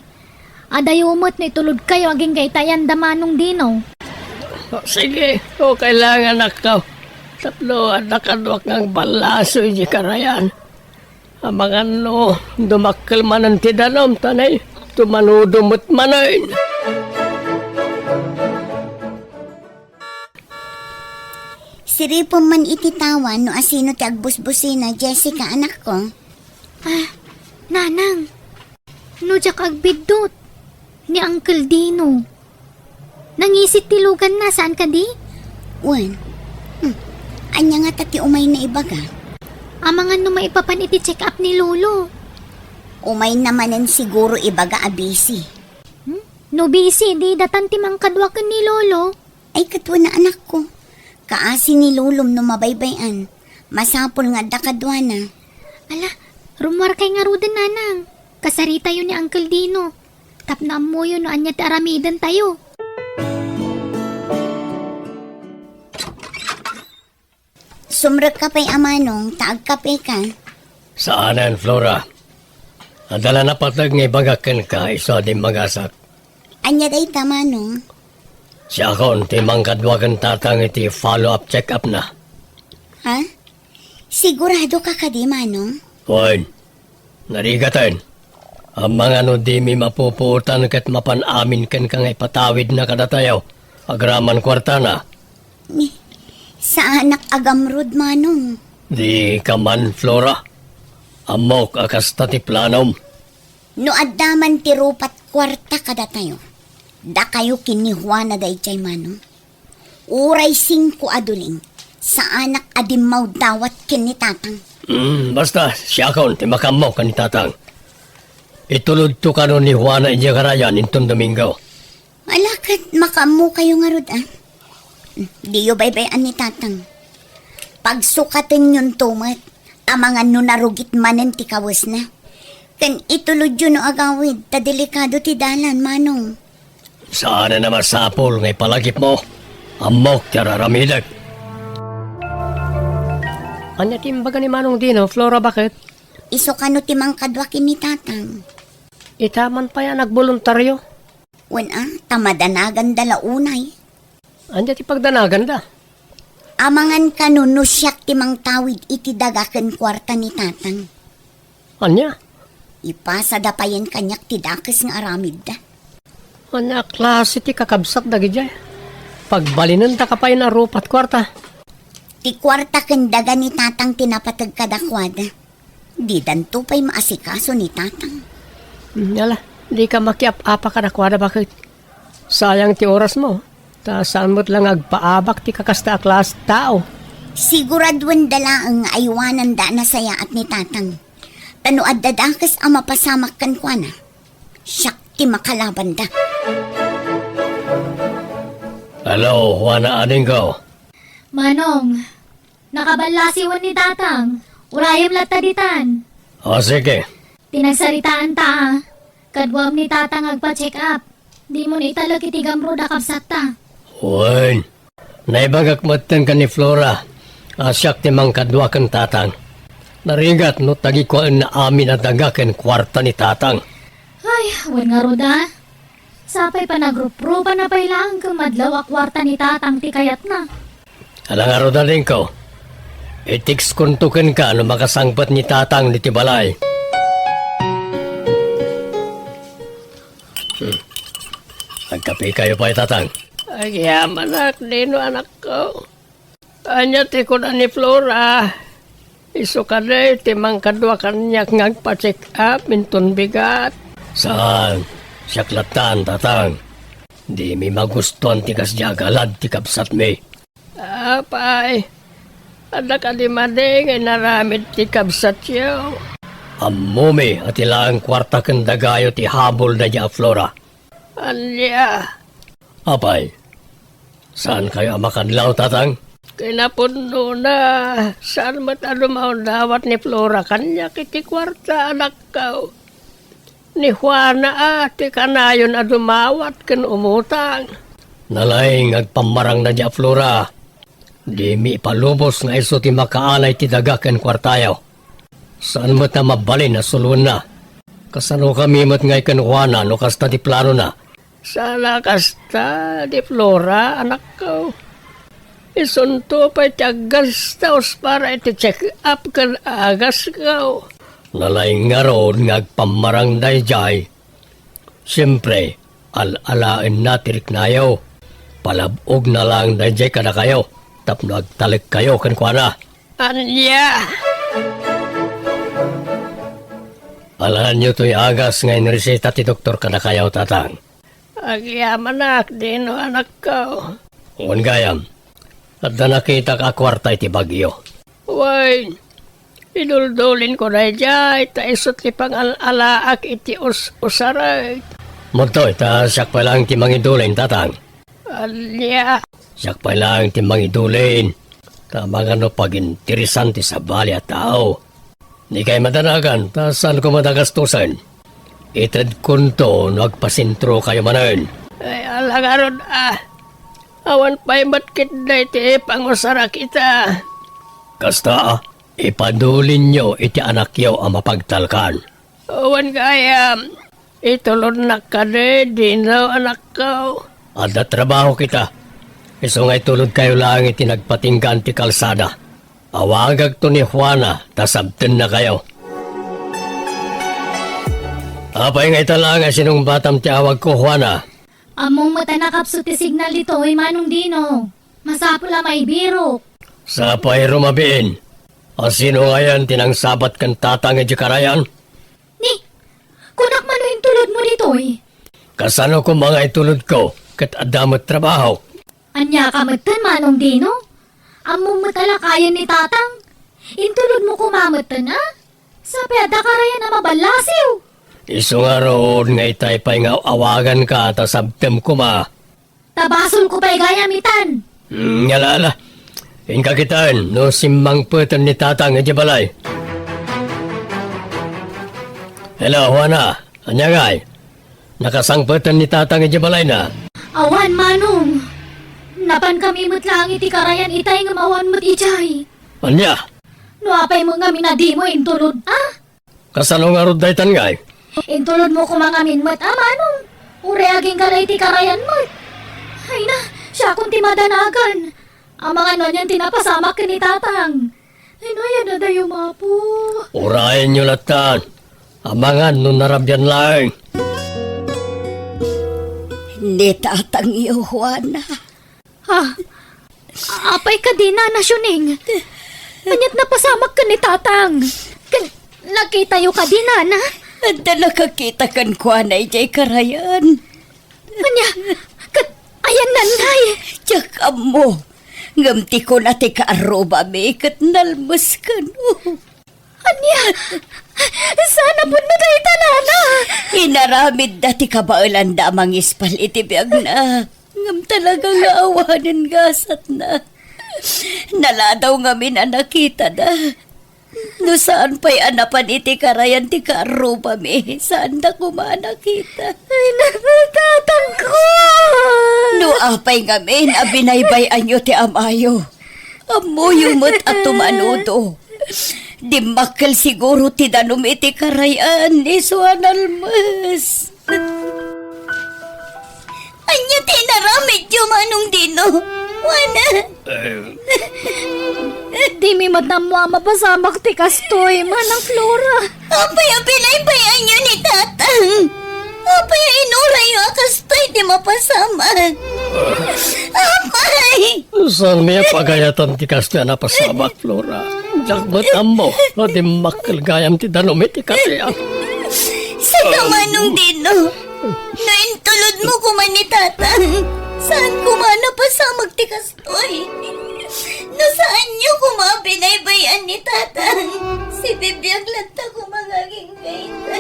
adayo met no itulodkayo agingga iti ayan da Manong Dino. O, sige, okay laeng, anakko. Tapno adda kaduak nga agballaso iti karayan. Amangan no dumakkel manen ti danum, ta ne, tumanudo met manen. Siripem man iti tawa no asino ti agbusbusina, Jessica, anakko. Ah, Nanang, no diak agbiddut, ni Uncle Dino. Nangisit ti luganna, saan kadi? Wen. Hmm. Ania ngata ti umayna ibaga? Amangan no maipapan iti check-up ni Lolo. Umayna manen siguro ibaga a busy. Hmm? No busy, di datan ti mangkadua ken ni Lolo. Ay, ket wen a, anakko. Kaasi ni Lolom no mabaybay-an. Masapul nga adda kaduana. Ala, rummuarkay ngaruden, Nanang. Kasaritayo ni Uncle Dino. Tapno ammoyo no ania ti aramidentayo. Sumrekka pay a manong ta agkapeka. Saanen, Flora. Adda la napateg nga ibagak kenka, isu a dimmagasak. Ania dayta, manong? Siakon ti mangkadua ken tatang iti follow-up check-up na. Ha? Sigurado ka kadi, Manong? Wen, narigaten. Amangan no dimi mapupuotan ket mapan amin kenka nga ipatawidna kadatayo agraman kuartana. Ni, saanak agamrod, Manong. Di ka man, Flora. Ammok a kasta ti planom. No adda man ti rupat kuarta kadatayo, dakayo ken ni Juana daydiay, Manong. Uray singko a duling, saanak a dimmawdawat ken ni Tatang. Hmm, basta, siakon ti makaammo ken ni Tatang. Itulodto kano ni Juana idiay karayan inton Domingo. Ala, ket makaammokayo ngarud, a. Diyo baybay-an ni Tatang. Pagsukatennyon to met, amangan no narugit manen ti kawesna. Ken itulodyo no agawid, ta delikado ti dalan, Manong. Saan a masapul nga ipalagipmo. Ammok ti ar-aramidek. Ania ti imbaga ni Manong Dino, Flora, baket? Isu kano ti mangkadua ken ni Tatang. Ita man pay a nagboluntario. Wen a, ta madanaganda la unay. Ania ti pagdanaganda? Amangan kano no siak ti mangtawid iti daga ken kuarta ni Tatang. Ania? Ipasada payen kaniak ti dakes nga aramidda. Ania a klase ti kakabsat dagidiay? Pagbalinendaka payen a rupat kuarta. Ti kuarta ken daga ni Tatang ti napateg kadakuada. Didanto pay maasikaso ni Tatang. Hmm, ala, dika makiap-apa kadakuada, baket? Sayang ti orasmo, ta saan met la nga agpaabak ti kakasta a klase tao. Siguraduenda laeng nga aywananda a nasayaat ni Tatang. Ta no adda dakes a mapasamak kenkuana, siak ti makalabanda. Hello, Juana, adingko. Manong, nakaballasiwen ni Tatang. Urayem latta ditan. O, sige. Ti nagsaritaanta, a. Kaduam ni Tatang agpa-check up. Dimon italek iti gamrod a kabsatta. Wen, naibagak metten ken ni Flora a siak ti mangkadua ken Tatang. Narigat no tagikuaenna amin a daga ken kuarta ni Tatang. Ay, wen ngarud, a. Sapay panagruprupanna pay laeng ken madlaw a kuarta ni Tatang ti kayatna. Ala ngarud, adingko. I-textkonto kenka no makasangpet ni Tatang ditoy balay. Hmm. Agkapekayo pay, Tatang. Agyamanak, Dino, anakko. Ania ti kuna ni Flora? Isu kadi ti mangkadua kaniak nga agpa-check up inton bigat? Saan, siak lattan, Tatang. Dimi magustuan ti kasdiay a galad ti kabsatmi. Apay, adda kadi madi nga inaramid ti kabsatyo? Ammomi a ti laeng kuarta ken dagayo ti habol daydiay a Flora. Ania? Apay, saankayo a makadlaw, Tatang? Kinapudnona, saan met a dumawdawat ni Flora kaniak iti kuarta, anakko. Ni Juana a ti kanayon a dumawat ken umutang. Nalaing nga agpammarang daydiay a Flora. Dimi ipalubos nga isu ti makaanay ti daga ken kuartayo. Saan met a mabalin a suloenna. Kasanokami met ngay ken Juana no kasta ti planona? Saan a kasta, Di Flora, anakko. Isunto pay ti aggastaos para iti check-up ken agasko. Nalaing ngarud nga agpammarang daydiay. Siempre, al-alaenna ti riknayo. Palab-ogna laeng daydiay kadakayo tapno agtalekkayo kenkuana. Ania? Alaenyo toy agas nga inreseta ti doktor kadakayo, Tatang. Agyamanak, Dino, anakko. Wen gayam, adda nakitak a kuarta iti bagyo. Wen, iduldulinko daydiay, ta isu ti pangal-alaak iti us-usarek. Madtoy, ta siak pay laeng ti mangidulin, Tatang. Ania? Siak pay laeng ti mangidulin. Ta amangan no paginteresan ti sabali a tao. Dikay madanagan, ta saanko met a gastusen. Itedkonto no agpasentrokayo manen. Ay, ala ngarud, a. Awan pay met ketdi ti pangusarak ita. Kasta, a, ipadulinyo iti anakyo a mapagtalkan. Wen gayam, itulodnak kadi, Dino, anakko. Adda trabaho kita. Isu nga itulodkayo laeng iti nagpatinggaan ti kalsada. Awagakto ni Juana ta sabtennakayo. Apay nga ita laeng a sinungbatam ti awagko, Juana? Ammom met a nakapsut ti signal ditoy, Manong Dino. Masapul a maibirok. Sapay rumabiin. A sino ngayan ti nangsabat ken tatang idiay karayan? Ni, kunak man no intulodmo ditoy? Kasano koma nga itulodko ket adda met trabaho? Ania ka metten, Manong Dino? Ammom met a lakayen ni tatang. Intulodmo koma metten, a? Sapay adda karayan a maballasiw. Isu ngarud nga itay pay nga awaganka ta sabtem koma. Ta basolko pay gayam itan. Hmm, ala, ala. Inka kitaen no simmangpeten ni tatang idiay balay. Hello, Juana. Ania ngay? Nakasangpeten ni tatang idiay balayna? Awan, Manong. Napankami met laeng iti karayan itay ngem awan met idiay. Ania? No apay met ngamin a dimo intulod, a? Kasano ngarud daytan ngay? Intulodmo koma ngamin met, a, Manong. Uray agingga la iti karayan met. Ay na, siakon ti madanagan. Amangan no anian ti napasamak ken ni tatang. Ay no, ayan na dayo, mapo. Urayenyo lattan. Amangan no narabian laeng. Ni tatangyo, Juana. Ha? Apay kadi, Nana Siuning? Ania't napasamak ken ni tatang? Ken nakitayo kadi, Nana? Adda nakakita kenkuana idiay karayan. Ania? Ket ayanna ngay? Diak ammo. Ngem ti kuna ti kaarrubami ket nalmes kano. Ania? Saan a pudno dayta, Nana? Inaramidda ti kabaelanda a mangispal iti biagna. Ngem talaga nga awanen gasatna. Naladaw ngamin a nakitada. No saan pay a napan iti karayan ti kaarrubami, saanda koma a nakita. Ay, naku, tatangko! No apay ngamin a binaybay-anyo ti amayo, ammoyo met a tumanudo. Dimmakkel siguro ti danum iti karayan, isu a nalmes. Ania ti inaramidyo, Manong Dino? Juana? Eh. Dimi met ammo a mapasamak ti kastoy, Manang Flora. Apay a binaybay-anyo ni tatang? Apay a inurayyo a kastoy ti mapasamak? Apay! Saanmi a pagayatan ti kastoy a napasamak, Flora. Diak met ammo no dimmakkel gayam ti danum iti karayan. Sika, Manong Dino, no intulodmo koma ni tatang, saan koma a napasamak ti kastoy? No saanyo koma a binaybay-an ni tatang, sibibiag latta koma nga agingga.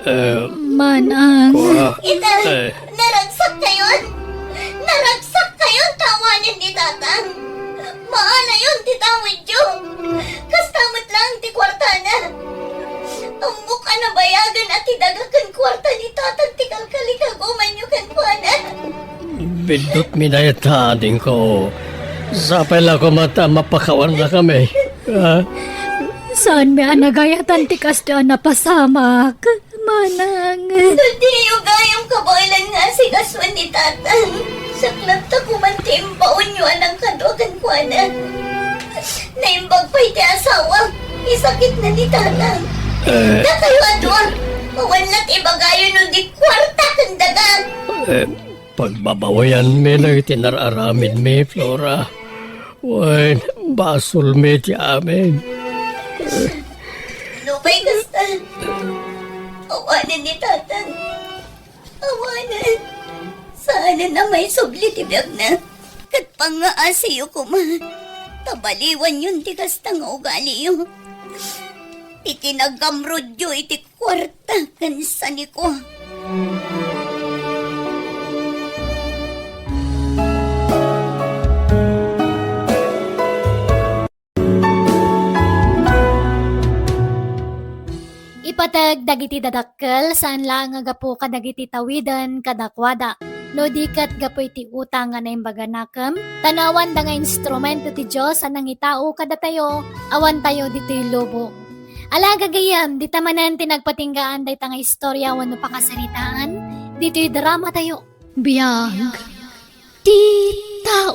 Eh, Manang. Kua, ita, eh. Naragsakkayon! Naragsakkayon ta awanen ni tatang! Maalayon ti tawidyo! Kasta met laeng ti kuartana! Ammok a nabayagen a ti daga ken kuarta ni tatang ti kalkalikagumanyo kenkuana. Biddutmi dayta, adingko. Sapay la koma ta mapakawannakami. Ah? Saanmi a nagayatan ti kastoy a napasamak, Manang. No diyo gayam kabaelan nga asikasuen ni tatang, saknabta koman ti imbaonyo a nangkadua kenkuana. Naimbag pay ti asawa, isakitna ni tatang. Eh. Dakayo a dua, awan la ti ibagayo no di kuarta ken daga. Eh, Pagbabawianmi dagiti nar-aramidmi, Flora. Wen, basolmi ti amin. Nupay kasta, awanen ni tatang. Awanen. Saanen a maisubli ti biagna. Ket pangngaasiyo koma. Ta baliwanyon ti kasta nga ugaliyo. Iti nagamrudyo iti kuarta ken saniko. Ipateg dagiti dadakkel, saan laeng a gapu kadagiti tawiden kadakuada, no di ket gapu iti utang nga naimbaganakem, ta no awan da nga instrumento ti Dios a nangitao kadatayo, awantayo ditoy lubong. Ala, gagayyem, dita manen ti nagpatinggaan dayta nga istorya wenno pakasaritaan ditoy dramatayo. Biag ti tao.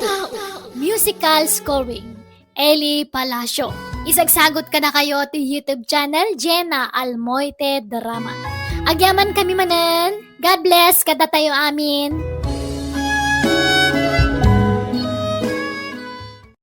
Musical scoring, Eli Palacio. Isagsagot kadakayo ti YouTube channel, Jenna Almoite Drama. Agyamankami manen. God bless kadatayo amin.